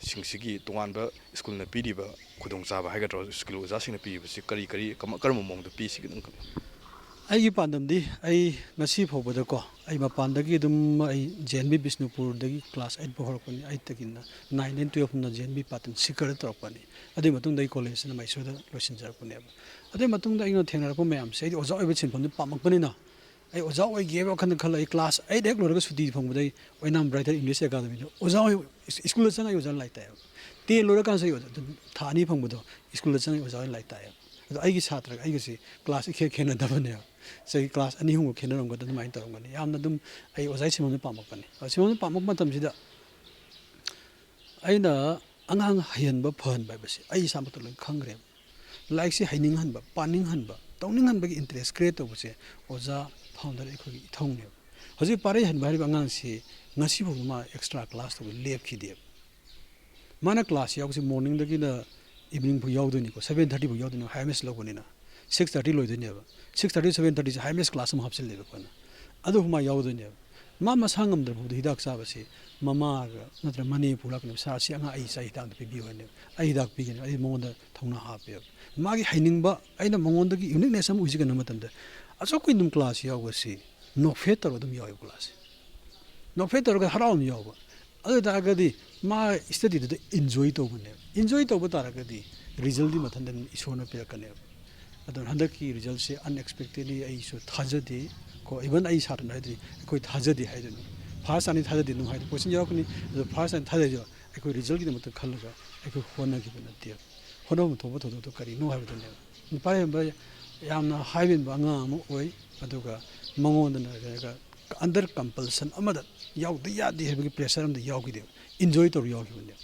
ꯁꯤꯡꯁꯤꯒꯤ ꯇꯣꯉꯥꯟꯕ ꯁ꯭ꯀꯨꯜꯅ ꯄꯤꯔꯤꯕ ꯈꯨꯗꯣꯡꯆꯥꯕ ꯍꯥꯏꯒꯗ꯭ꯔꯥ, ꯁ꯭ꯀꯨꯜ ꯑꯣꯖꯥꯁꯤꯡꯅ ꯄꯤꯔꯤꯕꯁꯤ ꯀꯔꯤ ꯀꯔꯤ, ꯀꯔꯝ-, ꯀꯔꯝꯕ ꯃꯑꯣꯡꯗ ꯄꯤ, ꯁꯤꯒꯤ ꯑꯗꯨꯝ ꯈꯪ- ꯑꯩꯒꯤ ꯄꯥꯟꯗꯝꯗꯤ, ꯑꯩ ꯉꯁꯤ ꯐꯥꯎꯕꯗꯀꯣ, ꯑꯩ ꯃꯄꯥꯟꯗꯒꯤ ꯑꯗꯨꯝ, ꯑꯩ J N V ꯕꯤꯁꯅꯨꯄꯨꯔꯗꯒꯤ class eight ꯐꯥꯎ ꯍꯧꯔꯛꯄꯅꯤ, eightꯇꯒꯤꯅ nine, ten, twelve ꯅ J N V Patan Sikar ꯗ ꯇꯧꯔꯛꯄꯅꯤ꯫ ꯑꯗꯨꯒꯤ ꯃꯇꯨꯡꯗ ꯑꯩ collegeꯁꯤꯅ ꯃꯥꯏꯁꯣꯔꯗ ꯂꯣꯏꯁꯤꯟꯖꯔꯛꯄꯅꯦꯕ꯫ ꯑꯗꯨꯒꯤ ꯃꯇꯨꯡꯗ ꯑꯩꯅ ꯊꯦꯡꯅꯔꯛꯄ ꯃꯌꯥꯝꯁꯦ, ꯑꯩꯗꯤ ꯑꯣꯖꯥ ꯑꯣꯏꯕ ꯁꯤꯟꯐꯝꯗꯤ ꯄꯥꯝꯃꯛꯄꯅꯤꯅ, ꯑꯩ ꯑꯣꯖꯥ ꯑꯣꯏꯒꯦ ꯍꯥꯏꯕ ꯋꯥꯈꯜꯗ ꯈꯜꯂ, ꯑꯩ class eight ꯍꯦꯛ ꯂꯣꯏꯔꯒ ꯁꯨꯇꯤ ꯐꯪꯕꯗꯩ ꯑꯣꯏꯅꯥꯝ Brighter English Academyꯗ ꯑꯣꯖꯥ ꯑꯣꯏ, ꯁ꯭ꯀꯨꯜꯗ ꯆꯪꯉꯒ ꯑꯩ ꯑꯣꯖꯥ ꯂꯥꯏꯔꯤꯛ ꯇꯥꯛꯑꯦꯕ꯫ Ten ꯂꯣꯏꯔꯀꯥꯟꯁꯤꯗ ꯑꯩ ꯑꯣꯖꯥ, ꯑꯗꯨꯝ ꯊꯥ ꯑꯅꯤ ꯐꯪꯕꯗꯣ ꯁ꯭ꯀꯨꯜꯗ ꯆꯪꯉꯒ ꯑꯣꯖꯥ ꯑꯣꯏꯅ ꯂꯥꯏꯔꯤꯛ ꯇꯥꯛꯑꯦꯕ꯫ ꯑꯗꯣ ꯑꯩꯒꯤ ꯁꯥꯇ꯭ꯔꯒ ꯑꯩꯒꯁꯤ class ꯏꯈꯦꯠ ꯈꯦꯠꯅꯗꯕꯅꯦꯕ꯫ ꯆꯍꯤ class ꯑꯅꯤ ꯑꯍꯨꯝꯒ ꯈꯦꯠꯅꯔꯝꯒꯗ꯭ꯔꯥ, ꯑꯗꯨꯃꯥꯏꯅ ꯇꯧꯔꯝꯒꯅꯤ꯫ ꯌꯥꯝꯅ ꯑꯗꯨꯝ ꯑꯩ ꯑꯣꯖꯥꯒꯤ ꯁꯤꯟꯐꯝꯁꯦ ꯄꯥꯝꯃꯛꯄꯅꯤ꯫ ꯑꯗꯣ ꯁꯤꯟꯐꯝꯁꯦ ꯄꯥꯝꯃꯛꯄ ꯃꯇꯝꯁꯤꯗ ꯑꯩꯅ ꯑꯉꯥꯡ ꯍꯩꯍꯟꯕ ꯐꯍꯟꯕ ꯍꯥꯏꯕꯁꯦ ꯑꯩ ꯏꯁꯥꯃꯛꯇ ꯂꯣꯏ ꯈꯪꯈ꯭ꯔꯦꯕ꯫ ꯂꯥꯏꯔꯤꯛꯁꯤ ꯍꯩꯅꯤꯡꯍꯟꯕ, ꯄꯥꯅꯤꯡꯍꯟꯕ, ꯇꯧꯅꯤꯡꯍꯟꯕꯒꯤ interest create ꯇꯧꯕꯁꯦ ꯑꯣꯖꯥ, founder ꯑꯩꯈꯣꯏꯒꯤ ꯏꯊꯧꯅꯦꯕ꯫ ꯍꯧꯖꯤꯛ ꯄꯥꯔꯩꯍꯟꯕ ꯍꯥꯏꯔꯤꯕ ꯑꯉꯥꯡꯁꯤ ꯉꯁꯤꯐꯥꯎꯗ ꯃꯥ extra class ꯇꯧꯕ ꯂꯦꯞꯈꯤꯗꯦꯕ꯫ ꯃꯥꯅ class ꯌꯥꯎꯕꯁꯤ morningꯗꯒꯤꯅ evening ꯐꯥꯎ ꯌꯥꯎꯗꯣꯏꯅꯤꯀꯣ, seven thirty ꯐꯥꯎ ꯌꯥꯎꯗꯣꯏꯅꯤ, higher maths ꯂꯧꯕꯅꯤꯅ꯫ ꯁꯤꯛꯁ ꯊꯥꯔꯇꯤ ꯂꯣꯏꯗꯣꯏꯅꯦꯕ꯫ ꯁꯤꯛꯁ ꯊꯥꯔꯇꯤ ꯁꯚꯦꯟ ꯊꯥꯔꯇꯤꯁꯦ ꯍꯥꯏ ꯃꯦꯁ ꯀ꯭ꯂꯥꯁ ꯑꯃ ꯍꯥꯞꯆꯤꯜꯂꯦꯕ ꯑꯩꯈꯣꯏꯅ꯫ ꯑꯗꯨ ꯍꯨꯃꯥꯏ ꯌꯥꯎꯗꯣꯏꯅꯦꯕ꯫ ꯃꯥ ꯃꯁꯥ ꯉꯝꯗ꯭ꯔ ꯐꯥꯎꯗ ꯍꯤꯗꯥꯛ ꯆꯥꯕꯁꯤ ꯃꯃꯥꯒ ꯅꯠꯇ꯭ꯔ ꯃꯅꯦ ꯄꯨꯔꯛꯀꯅꯦꯕ, "ꯁꯥꯔ, ꯁꯤ ꯑꯉꯥꯡ ꯑꯩ ꯆꯥꯏ, ꯍꯤꯗꯥꯛ ꯑꯝꯇ ꯄꯤꯕꯤꯌꯨ" ꯍꯥꯏꯅꯦꯕ꯫ ꯑꯩ ꯍꯤꯗꯥꯛ ꯄꯤꯒꯅꯤ, ꯑꯩ ꯃꯉꯣꯟꯗ ꯊꯧꯅꯥ ꯍꯥꯞꯄꯦꯕ꯫ ꯃꯥꯒꯤ ꯍꯩꯅꯤꯡꯕ, ꯑꯩꯅ ꯃꯉꯣꯟꯗꯒꯤ ꯌꯨꯅꯤꯛꯅꯦꯁ ꯑꯃ ꯎꯏꯁꯤ ꯀꯩꯅꯣ ꯃꯇꯝꯗ, ꯑꯁꯨꯛ ꯀꯨꯏꯅ ꯑꯗꯨꯝ ꯀ꯭ꯂꯥꯁ ꯌꯥꯎꯕꯁꯤ ꯅꯣꯛꯐꯦꯠ ꯇꯧꯔꯒ ꯑꯗꯨꯝ ꯌꯥꯎꯋꯦꯕ ꯀ꯭ꯂꯥꯁꯁꯦ꯫ ꯅꯣꯛꯐꯦꯠ ꯇꯧꯔꯒ ꯍꯔꯥꯎꯅ ꯌꯥꯎꯕ꯫ ꯑꯗꯨ ꯑꯣꯏ ꯇꯥꯔꯒꯗꯤ ꯃꯥ ꯁ꯭ꯇꯗꯤꯗꯨꯗ ꯏꯟꯖꯣꯏ ꯇꯧꯕꯅꯦꯕ꯫ ꯏꯟꯖꯣꯏ ꯇꯧꯕ ꯇꯥꯔꯒꯗꯤ ꯔꯤꯖꯜꯗꯤ ꯃꯊꯟꯇ ꯏꯁꯣꯔꯅ ꯄꯤꯔꯛꯀꯅꯦꯕ꯫ ꯑꯗꯨꯅ ꯍꯟꯗꯛꯀꯤ ꯔꯤꯖꯜꯁꯦ ꯑꯟꯑꯦꯛꯁꯄꯦꯛꯇꯦꯗꯂꯤ ꯑꯩꯁꯨ ꯊꯥꯖꯗꯦ ꯀꯣ, ꯏꯚꯟ ꯑꯩ ꯁꯥꯇ꯭ꯔꯅ ꯍꯥꯏꯗꯣꯏꯅꯤ, "ꯑꯩꯈꯣꯏ ꯊꯥꯖꯗꯦ" ꯍꯥꯏꯗꯣꯏꯅꯤ꯫ ꯐꯥꯔꯁ ꯇꯥꯅꯤ ꯊꯥꯖꯗꯦ ꯑꯗꯨꯝ ꯍꯥꯏꯗꯣꯏꯅꯤ, ꯀꯣꯏꯁꯟ ꯌꯥꯎꯔꯛꯀꯅꯤ, ꯑꯗꯣ ꯐꯥꯔꯁ ꯇꯥꯅꯤ ꯊꯥꯖꯗꯦ꯫ ꯑꯩꯈꯣꯏ ꯔꯤꯖꯜꯒꯤꯗꯃꯛꯇ ꯈꯜꯂꯒ ꯑꯩꯈꯣꯏ ꯍꯣꯠꯅꯈꯤꯕ ꯅꯠꯇꯦꯕ꯫ ꯍꯣꯠꯅꯐꯝ ꯊꯣꯛꯄ ꯊꯧꯗꯣꯛꯇꯣ ꯀꯔꯤꯅꯣ ꯍꯥꯏꯕꯗꯨꯅꯦꯕ꯫ ꯅꯨꯄꯥ ꯌꯥꯝꯕ ꯌꯥꯝꯅ ꯍꯥꯏꯕ ꯏꯟꯕ ꯑꯉꯥꯡ ꯑꯃ ꯑꯣꯏ, ꯑꯗꯨꯒ ꯃꯉꯣꯟꯗꯅ ꯀꯩꯅꯣꯒ ꯑꯟꯗꯔ ꯀꯝꯄꯜꯁꯟ ꯑꯃꯗ ꯌꯥꯎꯗ ꯌꯥꯗꯦ ꯍꯥꯏꯕꯒꯤ ꯄ꯭ꯔꯦꯁꯔ ꯑꯃꯗ ꯌꯥꯎꯈꯤꯗꯦꯕ, ꯏꯟꯖꯣꯏ ꯇꯧꯔ ꯌꯥꯎꯈꯤꯕꯅꯦꯕ꯫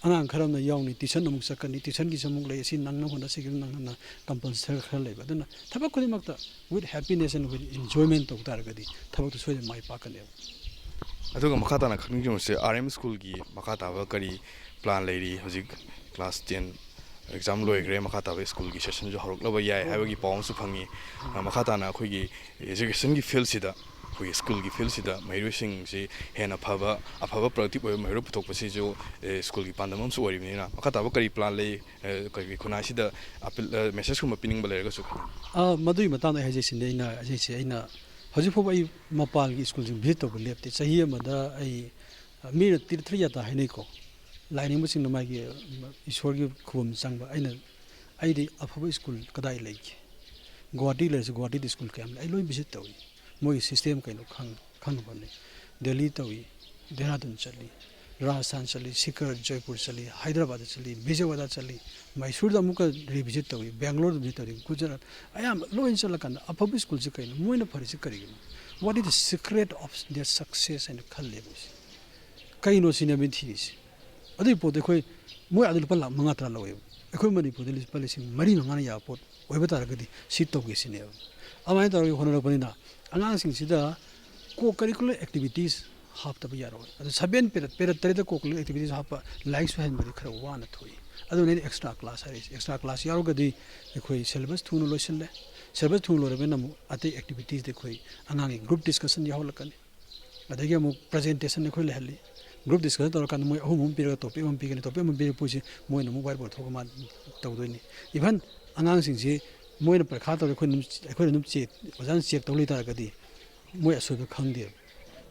ꯑꯉꯥꯡ ꯈꯔ ꯑꯃꯅ ꯌꯥꯎꯅꯤ, ꯇ꯭ꯌꯨꯁꯟ ꯑꯃꯨꯛ ꯆꯠꯀꯅꯤ, ꯇ꯭ꯌꯨꯁꯟꯒꯤꯁꯨ ꯑꯃꯨꯛ ꯂꯩ, ꯑꯁꯤ ꯅꯪꯅ ꯍꯣꯠꯅꯁꯤꯒꯤ ꯅꯪꯅ ꯀꯝꯄꯜꯁꯔ ꯈꯔ ꯂꯩꯕ꯫ ꯑꯗꯨꯅ ꯊꯕꯛ ꯈꯨꯗꯤꯡꯃꯛꯇ with happiness and with enjoyment ꯇꯧ ꯇꯥꯔꯒꯗꯤ ꯊꯕꯛꯇꯨ ꯁꯣꯏꯗꯅ ꯃꯥꯏ ꯄꯥꯛꯀꯅꯦꯕ꯫ ꯑꯗꯨꯒ ꯃꯈꯥ ꯇꯥꯅ ꯈꯪꯅꯤꯡꯕꯁꯦ, ꯑꯥꯔ ꯑꯦꯝ ꯁ꯭ꯀꯨꯜꯒꯤ ꯃꯈꯥ ꯇꯥꯕ ꯀꯔꯤ ꯄ꯭ꯂꯥꯟ ꯂꯩꯔꯤ? ꯍꯧꯖꯤꯛ ꯀ꯭ꯂꯥꯁ ꯇꯦꯟ ꯑꯦꯛꯖꯥꯝ ꯂꯣꯏꯈ꯭ꯔꯦ, ꯃꯈꯥ ꯇꯥꯕ ꯁ꯭ꯀꯨꯜꯒꯤ ꯁꯦꯁꯟꯁꯨ ꯍꯧꯔꯛꯂꯕ ꯌꯥꯏ ꯍꯥꯏꯕꯒꯤ ꯄꯥꯎ ꯑꯃꯁꯨ ꯐꯪꯉꯤ꯫ ꯑ, ꯃꯈꯥ ꯇꯥꯅ ꯑꯩꯈꯣꯏꯒꯤ ꯑꯦꯖꯨꯀꯦꯁꯟꯒꯤ ꯐꯤꯜꯁꯤꯗ, ꯑꯩꯈꯣꯏꯒꯤ ꯁ꯭ꯀꯨꯜꯒꯤ ꯐꯤꯜꯁꯤꯗ ꯃꯍꯩꯔꯣꯏꯁꯤꯡꯁꯤ ꯍꯦꯟꯅ ꯐꯕ, ꯑꯐꯕ ꯄ꯭ꯔꯗꯛꯇꯤꯞ ꯑꯣꯏꯕ ꯃꯍꯩꯔꯣꯏ ꯄꯨꯊꯣꯛꯄꯁꯤꯁꯨ, ꯑꯦ, ꯁ꯭ꯀꯨꯜꯒꯤ ꯄꯥꯟꯗꯝ ꯑꯃꯁꯨ ꯑꯣꯏꯔꯤꯕꯅꯤꯅ, ꯃꯈꯥ ꯇꯥꯕ ꯀꯔꯤ ꯄ꯭ꯂꯥꯟ ꯂꯩ? ꯑꯦ, ꯑꯩꯈꯣꯏꯒꯤ ꯈꯨꯟꯅꯥꯏꯁꯤꯗ ꯑꯄꯤꯜ, ꯑ, ꯃꯦꯁꯦꯖꯀꯨꯝꯕ ꯄꯤꯅꯤꯡꯕ ꯂꯩꯔꯒꯁꯨ ꯈꯪꯍꯟꯅꯤꯡꯉꯤ꯫ ꯑ, ꯃꯗꯨꯒꯤ ꯃꯇꯥꯡꯗ ꯑꯩ ꯍꯥꯏꯖꯩꯁꯤꯅꯦ, ꯑꯩꯅ ꯍꯥꯏꯖꯩꯁꯦ, ꯑꯩꯅ ꯍꯧꯖꯤꯛ ꯐꯥꯎꯕ ꯑꯩ ꯃꯄꯥꯟꯒꯤ ꯁ꯭ꯀꯨꯜꯁꯤꯡ ꯚꯤꯖꯤꯠ ꯇꯧꯕ ꯂꯦꯞꯇꯦ꯫ ꯆꯍꯤ ꯑꯃꯗ ꯑꯩ, ꯑ, ꯃꯤꯅ ꯇꯤꯔꯊ ꯌꯥꯇ꯭ꯔꯥ ꯍꯥꯏꯅꯩꯀꯣ, ꯂꯥꯏꯅꯤꯡꯕꯁꯤꯡꯅ ꯃꯥꯒꯤ, ꯑ, ꯏꯁꯣꯔꯒꯤ ꯈꯨꯕꯝ ꯆꯪꯕ꯫ ꯑꯩꯅ, ꯑꯩꯗꯤ ꯑꯐꯕ ꯁ꯭ꯀꯨꯜ ꯀꯗꯥꯏ ꯂꯩꯒꯦ? ꯒꯨꯋꯥꯍꯥꯇꯤ ꯂꯩꯔꯁꯨ ꯒꯨꯋꯥꯍꯥꯇꯤꯗ ꯁ꯭ꯀꯨꯜ ꯀꯌꯥꯝ ꯂꯩ? ꯑꯩ ꯂꯣꯏ ꯚꯤꯖꯤꯠ ꯇꯧꯏ꯫ ꯃꯣꯏꯒꯤ ꯁꯤꯁꯇꯦꯝ ꯀꯩꯅꯣ ꯈꯪ-, ꯈꯪꯅꯕ ꯍꯣꯠꯅꯩ꯫ ꯗꯦꯜꯂꯤ ꯇꯧꯏ, ꯗꯦꯍꯔꯥꯗꯨꯟ ꯆꯠꯂꯤ, ꯔꯥꯖꯁꯊꯥꯟ ꯆꯠꯂꯤ, ꯁꯤꯀꯔ, ꯖꯣꯏꯄꯨꯔ ꯆꯠꯂꯤ, ꯍꯥꯏꯗ꯭ꯔꯕꯥꯗ ꯆꯠꯂꯤ, ꯕꯤꯖꯌꯋꯥꯗꯥ ꯆꯠꯂꯤ, ꯃꯩꯁꯨꯔꯗ ꯑꯃꯨꯛꯀ ꯔꯤꯚꯤꯖꯤꯠ ꯇꯧꯏ, ꯕꯦꯡꯒ꯭ꯂꯣꯔꯗ ꯚꯤꯖꯤꯠ ꯇꯧꯏ, ꯒꯨꯖꯔꯥꯠ, ꯑꯌꯥꯝꯕ ꯂꯣꯏꯅ ꯆꯠꯂꯀꯥꯟꯗ ꯑꯐꯕ ꯁ꯭ꯀꯨꯜꯁꯦ ꯀꯩꯅꯣ? ꯃꯣꯏꯅ ꯐꯔꯤꯁꯦ ꯀꯔꯤꯒꯤꯅꯣ? What is the secret of their success ꯍꯥꯏꯅ ꯈꯜꯂꯦꯕ ꯑꯩꯁꯦ꯫ ꯀꯩꯅꯣ ꯁꯤꯅꯦꯕ ꯑꯩꯅ ꯊꯤꯔꯤꯁꯦ꯫ ꯑꯗꯨꯒꯤ ꯄꯣꯠꯇꯣ ꯑꯩꯈꯣꯏ, ꯃꯣꯏ ꯑꯥꯗ ꯂꯨꯄꯥ ꯂꯥꯈ ꯃꯉꯥ ꯇꯔꯥ ꯂꯧꯋꯦꯕ, ꯑꯩꯈꯣꯏ ꯃꯅꯤꯄꯨꯔꯗ ꯂꯨꯄꯥ ꯂꯤꯁꯤꯡ ꯃꯔꯤ ꯃꯉꯥꯅ ꯌꯥꯕ ꯄꯣꯠ ꯑꯣꯏꯕ ꯇꯥꯔꯒꯗꯤ ꯁꯤ ꯇꯧꯒꯦ ꯁꯤꯅꯦꯕ꯫ ꯑꯗꯨꯃꯥꯏꯅ ꯇꯧꯔꯒ ꯍꯣꯠꯅꯔꯛꯄꯅꯤꯅ ꯑꯉꯥꯡꯁꯤꯡꯁꯤꯗ ꯀꯣ ꯀꯔꯤꯀꯨꯂꯔ ꯑꯦꯛꯇꯤꯚꯤꯇꯤꯁ ꯍꯥꯞꯇꯕ ꯌꯥꯔꯣꯏ꯫ ꯑꯗꯨ ꯁꯕꯦꯟ ꯄꯦꯔꯠ, ꯄꯦꯔꯠ ꯇꯔꯦꯠꯇ ꯀꯣ ꯀꯔꯤꯀꯨꯂꯔ ꯑꯦꯛꯇꯤꯚꯤꯇꯤꯁ ꯍꯥꯞꯄ, ꯂꯥꯏꯔꯤꯛꯁꯨ ꯍꯩꯍꯟꯕꯗꯤ ꯈꯔ ꯋꯥꯅ ꯊꯣꯛꯏ꯫ ꯑꯗꯨꯅ ꯑꯩꯅ ꯑꯦꯛꯁꯇ꯭ꯔꯥ ꯀ꯭ꯂꯥꯁ ꯍꯥꯏꯔꯛꯏꯁꯦ꯫ ꯑꯦꯛꯁꯇ꯭ꯔꯥ ꯀ꯭ꯂꯥꯁ ꯌꯥꯎꯔꯒꯗꯤ ꯑꯩꯈꯣꯏ ꯁꯦꯂꯦꯕꯁ ꯊꯨꯅ ꯂꯣꯏꯁꯤꯜꯂꯦ꯫ ꯁꯦꯂꯦꯕꯁ ꯊꯨꯅ ꯂꯣꯏꯔꯕꯅꯤꯅ ꯑꯃꯨꯛ ꯑꯇꯩ ꯑꯦꯛꯇꯤꯚꯤꯇꯤꯁꯇ ꯑꯩꯈꯣꯏ ꯑꯉꯥꯡꯒꯤ ꯒ꯭ꯔꯨꯞ ꯗꯤꯁꯀꯁꯟ ꯌꯥꯎꯍꯜꯂꯛꯀꯅꯤ꯫ ꯑꯗꯒꯤ ꯑꯃꯨꯛ ꯄ꯭ꯔꯖꯦꯟꯇꯦꯁꯟ ꯑꯩꯈꯣꯏ ꯂꯩꯍꯜꯂꯤ꯫ ꯒ꯭ꯔꯨꯞ ꯗꯤꯁꯀꯁꯟ ꯇꯧꯔꯀꯥꯟꯗ ꯃꯣꯏ ꯑꯍꯨꯝ ꯑꯍꯨꯝ ꯄꯤꯔꯒ ꯇꯣꯄꯤꯛ ꯑꯃ ꯄꯤꯒꯅꯤ꯫ ꯇꯣꯄꯤꯛ ꯑꯃ ꯄꯤꯔꯛꯄꯁꯤ ꯃꯣꯏꯅ ꯑꯃꯨꯛ ꯋꯥꯏꯠ ꯕꯣꯔꯗ ꯊꯣꯛꯑꯒ ꯃꯥ ꯇꯧꯗꯣꯏꯅꯤ꯫ ꯏꯚꯟ ꯑꯉꯥꯡꯁꯤꯡꯁꯤ ꯃꯣꯏꯅ ꯄꯔꯤꯈꯥ ꯇꯧꯔꯦ, ꯑꯩꯈꯣꯏꯅ ꯑꯗꯨꯝ, ꯑꯩꯈꯣꯏꯅ ꯑꯗꯨꯝ ꯆꯦꯛ, ꯑꯣꯖꯥꯅ ꯆꯦꯛ ꯇꯧ ꯂꯩ ꯇꯥꯔꯒꯗꯤ ꯃꯣꯏ ꯑꯁꯣꯏꯕ ꯈꯪꯗꯦꯕ꯫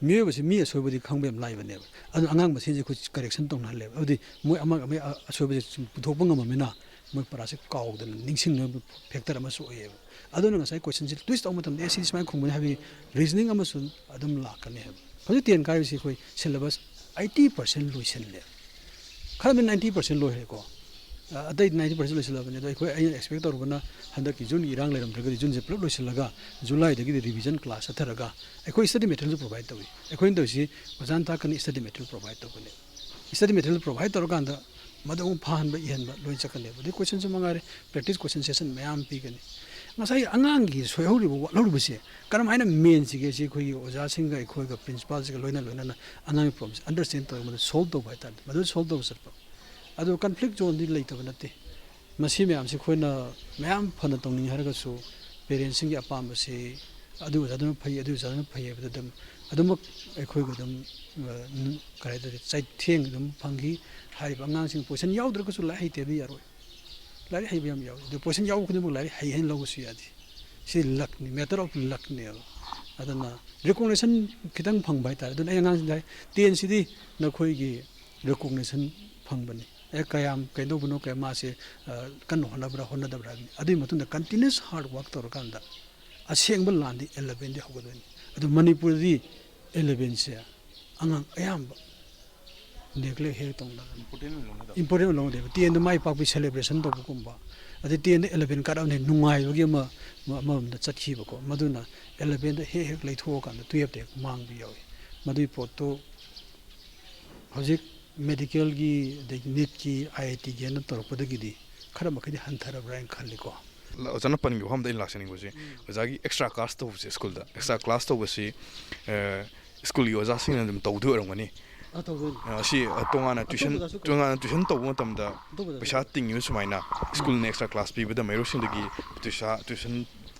ꯃꯤꯑꯣꯏꯕꯁꯤ ꯃꯤ ꯑꯁꯣꯏꯕꯗꯤ ꯈꯪꯕ ꯌꯥꯝ ꯂꯥꯏꯕꯅꯦꯕ꯫ ꯑꯗꯨꯅ ꯑꯉꯥꯡ ꯃꯁꯦꯟꯁꯦ ꯑꯩꯈꯣꯏ ꯀꯔꯦꯛꯁꯟ ꯇꯧꯅꯍꯜꯂꯦꯕ꯫ ꯑꯗꯨꯗꯤ ꯃꯣꯏ ꯑꯃꯒ ꯑꯃꯒꯤ ꯑ-, ꯑꯁꯣꯏꯕꯁꯦ ꯁꯨꯝ ꯄꯨꯊꯣꯛꯄ ꯉꯝꯃꯃꯤꯅ ꯃꯣꯏ ꯄꯔꯥꯁꯦ ꯀꯥꯎꯗꯅ ꯅꯤꯡꯁꯤꯡꯅꯕ ꯐꯦꯛꯇꯔ ꯑꯃꯁꯨ ꯑꯣꯏꯌꯦꯕ꯫ ꯑꯗꯨꯅ ꯉꯁꯥꯏ ꯀꯣꯏꯁꯟꯁꯦ ꯇ꯭ꯋꯤꯁ ꯇꯧꯕ ꯃꯇꯝꯗ, "ꯑꯦ, ꯁꯤꯗꯤ ꯁꯨꯃꯥꯏꯅ ꯈꯨꯝꯒꯅꯤ" ꯍꯥꯏꯕꯒꯤ ꯔꯤꯖꯅꯤꯡ ꯑꯃꯁꯨ ꯑꯗꯨꯝ ꯂꯥꯛꯀꯅꯤ ꯍꯥꯏꯕ꯫ ꯍꯧꯖꯤꯛ ꯇꯦꯟ ꯀꯥꯏꯕꯁꯤ ꯑꯩꯈꯣꯏ ꯁꯤꯂꯦꯕꯁ ꯑꯩꯠꯇꯤ ꯄꯥꯔꯁꯦꯟ ꯂꯣꯏꯁꯤꯜꯂꯦ꯫ ꯈꯔ ꯑꯃꯅ ꯅꯥꯏꯟꯇꯤ ꯄꯥꯔꯁꯦꯟ ꯂꯣꯏꯈ꯭ꯔꯦꯀꯣ꯫ ꯑ, ꯑꯇꯩ ꯅꯥꯏꯟꯇꯤ ꯄꯥꯔꯁꯦꯟ ꯂꯣꯏꯁꯤꯜꯂꯕꯅꯤ꯫ ꯑꯗꯣ ꯑꯩꯈꯣꯏ, ꯑꯩꯅ ꯑꯦꯛꯁꯄꯦꯛ ꯇꯧꯔꯨꯕꯅ ꯍꯟꯗꯛꯀꯤ ꯖꯨꯟꯒꯤ ꯏꯔꯥꯡ ꯂꯩꯔꯝꯗ꯭ꯔꯒꯗꯤ ꯖꯨꯟꯁꯦ ꯄꯨꯂꯞ ꯂꯣꯏꯁꯤꯜꯂꯒ ꯖꯨꯂꯥꯏꯗꯒꯤꯗꯤ ꯔꯤꯚꯤꯖꯟ ꯀ꯭ꯂꯥꯁ ꯆꯠꯊꯔꯒ ꯑꯩꯈꯣꯏ ꯁ꯭ꯇꯗꯤ ꯃꯦꯇꯔꯤꯌꯦꯜꯁꯨ ꯄ꯭ꯔꯣꯚꯥꯏꯗ ꯇꯧꯏ꯫ ꯑꯩꯈꯣꯏꯅ ꯇꯧꯔꯤꯁꯤ ꯑꯣꯖꯥꯅ ꯇꯥꯛꯀꯅꯤ, ꯁ꯭ꯇꯗꯤ ꯃꯦꯇꯔꯤꯌꯦꯜ ꯄ꯭ꯔꯣꯚꯥꯏꯗ ꯇꯧꯒꯅꯤ꯫ ꯁ꯭ꯇꯗꯤ ꯃꯦꯇꯔꯤꯌꯦꯜ ꯄ꯭ꯔꯣꯚꯥꯏꯗ ꯇꯧꯔꯀꯥꯟꯗ ꯃꯗꯨ ꯑꯃꯨꯛ ꯐꯍꯟꯕ, ꯏꯍꯟꯕ ꯂꯣꯏ ꯆꯠꯀꯅꯦꯕ꯫ ꯑꯗꯩ ꯀꯣꯏꯁꯟꯁꯨ ꯃꯉꯥꯏꯔꯦ, ꯄ꯭ꯔꯦꯛꯇꯤꯁ ꯀꯣꯏꯁꯟ ꯁꯦꯁꯟ ꯃꯌꯥꯝ ꯄꯤꯒꯅꯤ꯫ ꯉꯁꯥꯏ ꯑꯉꯥꯡꯒꯤ ꯁꯣꯏꯍꯧꯔꯤꯕ, ꯋꯥꯠꯍꯧꯔꯤꯕꯁꯦ ꯀꯔꯝꯍꯥꯏꯅ ꯃꯦꯟꯁꯤꯒꯦ? ꯁꯤ ꯑꯩꯈꯣꯏꯒꯤ ꯑꯣꯖꯥꯁꯤꯡꯒ ꯑꯩꯈꯣꯏꯒ ꯄ꯭ꯔꯤꯟꯁꯤꯄꯥꯜꯁꯤꯒ ꯂꯣꯏꯅ ꯂꯣꯏꯅꯅ ꯑꯉꯥꯡꯒꯤ ꯄ꯭ꯔꯣꯕ꯭ꯂꯦꯝꯁꯦ ꯑꯟꯗꯔꯁ꯭ꯇꯦꯟ ꯇꯧꯔꯒ ꯃꯗꯨ ꯁꯣꯜꯕ ꯇꯧꯕ ꯍꯥꯏꯇꯥꯔꯦ, ꯃꯗꯨ ꯁꯣꯜꯕ ꯇꯧꯕ ꯆꯠꯄ꯫ ꯑꯗꯣ ꯀꯟꯐ꯭ꯂꯤꯛ ꯖꯣꯟꯗꯤ ꯂꯩꯇꯕ ꯅꯠꯇꯦ꯫ ꯃꯁꯤ ꯃꯌꯥꯝꯁꯤ ꯑꯩꯈꯣꯏꯅ ꯃꯌꯥꯝ ꯐꯅ ꯇꯧꯅꯤꯡꯉꯤ ꯍꯥꯏꯔꯒꯁꯨ, ꯄꯦꯔꯦꯟꯁꯁꯤꯡꯒꯤ ꯑꯄꯥꯝꯕꯁꯤ ꯑꯗꯨ ꯑꯣꯖꯥꯗꯨꯅ ꯐꯩ, ꯑꯗꯨ ꯑꯣꯖꯥꯗꯨꯅ ꯐꯩ ꯍꯥꯏꯕꯗ ꯑꯗꯨꯝ, ꯑꯗꯨꯃꯛ ꯑꯩꯈꯣꯏꯒ ꯑꯗꯨꯝ, ꯑ, ꯀꯔꯤ ꯍꯥꯏꯇꯥꯔꯦ, ꯆꯩꯊꯦꯡ ꯑꯗꯨꯝ ꯐꯪꯈꯤ꯫ ꯍꯥꯏꯔꯤꯕ ꯑꯉꯥꯡꯁꯤꯡ ꯄꯣꯖꯤꯁꯟ ꯌꯥꯎꯗ꯭ꯔꯒꯁꯨ ꯂꯥꯏꯔꯤꯛ ꯍꯩꯇꯦ ꯍꯥꯏꯕꯗꯤ ꯌꯥꯔꯣꯏ꯫ ꯂꯥꯏꯔꯤꯛ ꯍꯩꯕ ꯌꯥꯝ ꯌꯥꯎꯏ꯫ ꯑꯗꯨ ꯄꯣꯖꯤꯁꯟ ꯌꯥꯎꯕ ꯈꯨꯗꯤꯡꯃꯛ ꯂꯥꯏꯔꯤꯛ ꯍꯩ ꯍꯥꯏꯅ ꯂꯧꯕꯁꯨ ꯌꯥꯗꯦ꯫ ꯁꯤ ꯂꯛꯅꯤ, matter of luckꯅꯦꯕ꯫ ꯑꯗꯨꯅ ꯔꯤꯀꯣꯛꯅꯤꯁꯟ ꯈꯤꯇꯪ ꯐꯪꯕ ꯍꯥꯏꯇꯥꯔꯦ꯫ ꯑꯗꯨꯅ ꯑꯩ ꯑꯉꯥꯡꯁꯤꯡꯗ ꯍꯥꯏ, "ꯇꯦꯟꯁꯤꯗꯤ ꯅꯈꯣꯏꯒꯤ ꯔꯤꯀꯣꯛꯅꯤꯁꯟ ꯐꯪꯕꯅꯤ꯫ ꯑꯦ, ꯀꯌꯥꯝ ꯀꯩꯗꯧꯕꯅꯣ, ꯀꯌꯥ ꯃꯥꯁꯦ, ꯑ, ꯀꯟꯅ ꯍꯣꯠꯅꯕ꯭ꯔꯥ, ꯍꯣꯠꯅꯗꯕ꯭ꯔꯥ ꯍꯥꯏꯕꯅꯤ꯫ ꯑꯗꯨꯒꯤ ꯃꯇꯨꯡꯗ continuous hard work ꯇꯧꯔꯀꯥꯟꯗ ꯑꯁꯦꯡꯕ ꯂꯥꯟꯗꯤ ꯑꯦꯂꯚꯦꯟꯗꯤ ꯍꯧꯒꯗꯣꯏꯅꯤ꯫" ꯑꯗꯨ ꯃꯅꯤꯄꯨꯔꯗꯗꯤ ꯑꯦꯂꯚꯦꯟꯁꯦ ꯑꯉꯥꯡ ꯑꯌꯥꯝꯕ ꯅꯦꯒ꯭ꯂꯦꯛ ꯍꯦꯛ ꯇꯧꯅ ꯏꯝꯄꯣꯔꯇꯦꯟ ꯑꯣꯏꯅ ꯂꯧꯅꯗꯕ꯫ ꯇꯦꯟꯗ ꯃꯥꯏ ꯄꯥꯛꯄꯤ ꯁꯦꯂꯦꯕ꯭ꯔꯦꯁꯟ ꯇꯧꯕꯒꯨꯝꯕ, ꯑꯗꯩ ꯇꯦꯟꯗ ꯑꯦꯂꯚꯦꯟ ꯀꯥꯔꯛꯑꯕꯅꯤ ꯅꯨꯡꯉꯥꯏꯕꯒꯤ ꯑꯃ, ꯑꯃ-, ꯑꯃꯔꯣꯝꯗ ꯆꯠꯈꯤꯕꯀꯣ꯫ ꯃꯗꯨꯅ ꯑꯦꯂꯚꯦꯟꯗ ꯍꯦꯛ ꯍꯦꯛ ꯂꯩꯊꯣꯛꯑꯀꯥꯟꯗ ꯇꯨꯌꯦꯜꯞꯇ ꯍꯦꯛ ꯃꯥꯡꯕ ꯌꯥꯎꯏ꯫ ꯃꯗꯨꯒꯤ ꯄꯣꯠꯇꯨ ꯍꯧꯖꯤꯛ ꯃꯦꯗꯤꯀꯦꯜꯒꯤ, ꯑꯗꯒꯤ ꯅꯤꯠꯀꯤ, ꯑꯥꯏ ꯑꯥꯏ ꯇꯤꯒꯤ ꯍꯥꯏꯅ ꯇꯧꯔꯛꯄꯗꯒꯤꯗꯤ ꯈꯔ ꯃꯈꯩꯗꯤ ꯍꯟꯊꯔꯕ꯭ꯔꯥ ꯍꯥꯏꯅ ꯈꯜꯂꯤꯀꯣ꯫ ꯑꯣꯖꯥꯅ ꯄꯟꯈꯤꯕ ꯋꯥꯐꯝꯗ ꯑꯩꯅ ꯂꯥꯛꯆꯅꯤꯡꯕꯁꯤ, ꯎꯝ꯫ ꯑꯣꯖꯥꯒꯤ ꯑꯦꯛꯁꯇ꯭ꯔꯥ ꯀ꯭ꯂꯥꯁ ꯇꯧꯕꯁꯦ ꯁ꯭ꯀꯨꯜꯗ, ꯑꯦꯛꯁꯇ꯭ꯔꯥ ꯀ꯭ꯂꯥꯁ ꯇꯧꯕꯁꯤ, ꯑ, ꯁ꯭ꯀꯨꯜꯒꯤ ꯑꯣꯖꯥꯁꯤꯡꯅ ꯑꯗꯨꯝ ꯇꯧꯗꯣꯏ ꯑꯣꯏꯔꯝꯒꯅꯤ꯫ ꯑꯥ, ꯇꯧꯗꯣꯏꯅꯤ꯫ ꯑ, ꯁꯤ, ꯑ, ꯇꯣꯉꯥꯟꯅ tuition, ꯑꯇꯣꯞꯄ ꯑꯣꯖꯥꯁꯨ ꯇꯣꯉꯥꯟꯅ tuition ꯇꯧꯕ ꯃꯇꯝꯗ ꯑꯇꯣꯞꯄ ꯑꯣꯖꯥꯁꯨ ꯄꯩꯁꯥ ꯇꯤꯡꯉꯤꯕ ꯁꯨꯃꯥꯏꯅ ꯁ꯭ꯀꯨꯜꯅ extra class ꯄꯤꯕꯗ ꯃꯍꯩꯔꯣꯏꯁꯤꯡꯗꯒꯤ ꯄꯩꯁꯥ tuition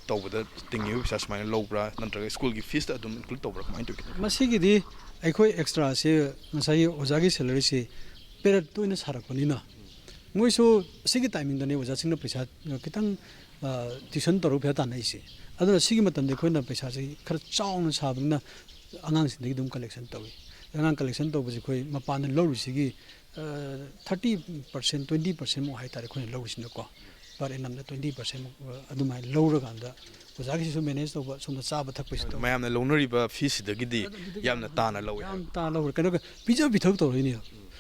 ꯇꯧꯕꯗ ꯇꯤꯡꯉꯤꯕ ꯄꯩꯁꯥ ꯁꯨꯃꯥꯏꯅ ꯂꯧꯕ꯭ꯔꯥ, ꯅꯠꯇ꯭ꯔꯒ ꯁ꯭ꯀꯨꯜꯒꯤ feesꯇ ꯑꯗꯨꯝ include ꯇꯧꯕ꯭ꯔꯥ, ꯀꯃꯥꯏꯅ ꯇꯧꯒꯦ? ꯃꯁꯤꯒꯤꯗꯤ ꯑꯩꯈꯣꯏ extraꯁꯦ ꯉꯁꯥꯏꯒꯤ ꯑꯣꯖꯥꯒꯤ salaryꯁꯦ period ꯑꯣꯏꯅ ꯁꯥꯔꯛꯄꯅꯤꯅ ꯃꯣꯏꯁꯨ ꯁꯤꯒꯤ timingꯗꯅꯦ ꯑꯣꯖꯥꯁꯤꯡꯅ ꯄꯩꯁꯥ ꯈꯤꯇꯪ, ꯑ, tuition ꯇꯧꯔꯒ ꯄꯩꯁꯥ ꯇꯥꯟꯅꯩꯁꯦ꯫ ꯑꯗꯨꯅ ꯁꯤꯒꯤ ꯃꯇꯝꯗ ꯑꯩꯈꯣꯏꯅ ꯄꯩꯁꯥꯁꯦ ꯈꯔ ꯆꯥꯎꯅ ꯁꯥꯕꯅꯤꯅ ꯑꯉꯥꯡꯁꯤꯡꯗꯒꯤ ꯑꯗꯨꯝ collection ꯇꯧꯏ꯫ ꯑꯉꯥꯡ collection ꯇꯧꯕꯁꯦ ꯑꯩꯈꯣꯏ ꯃꯄꯥꯟꯗ ꯂꯧꯔꯤꯁꯤꯒꯤ, ꯑ, thirty percent, twenty percent ꯃꯨꯛ ꯍꯥꯏꯇꯥꯔꯦ ꯑꯩꯈꯣꯏꯅ ꯂꯧꯔꯤꯁꯤꯅꯀꯣ꯫ Per annumꯗ twenty percent ꯃꯨꯛ, ꯑ, ꯑꯗꯨꯃꯥꯏꯅ ꯂꯧꯔꯀꯥꯟꯗ ꯑꯣꯖꯥꯒꯤꯁꯤꯁꯨ manage ꯇꯧꯕ, ꯁꯣꯝꯗ ꯆꯥꯕ ꯊꯛꯄꯁꯤꯁꯨ ꯇꯧꯕ꯫ ꯃꯌꯥꯝꯅ ꯂꯧꯅꯔꯤꯕ feesꯁꯤꯗꯒꯤꯗꯤ ꯌꯥꯝꯅ ꯇꯥꯅ ꯂꯧꯋꯦ ꯌꯥꯝ ꯍꯥꯏꯕ꯫ ꯇꯥꯅ ꯂꯧꯔꯦ꯫ ꯀꯩꯅꯣꯒ ꯄꯤꯖ ꯄꯤꯊꯛ ꯇꯧꯔꯛꯏꯅꯦ꯫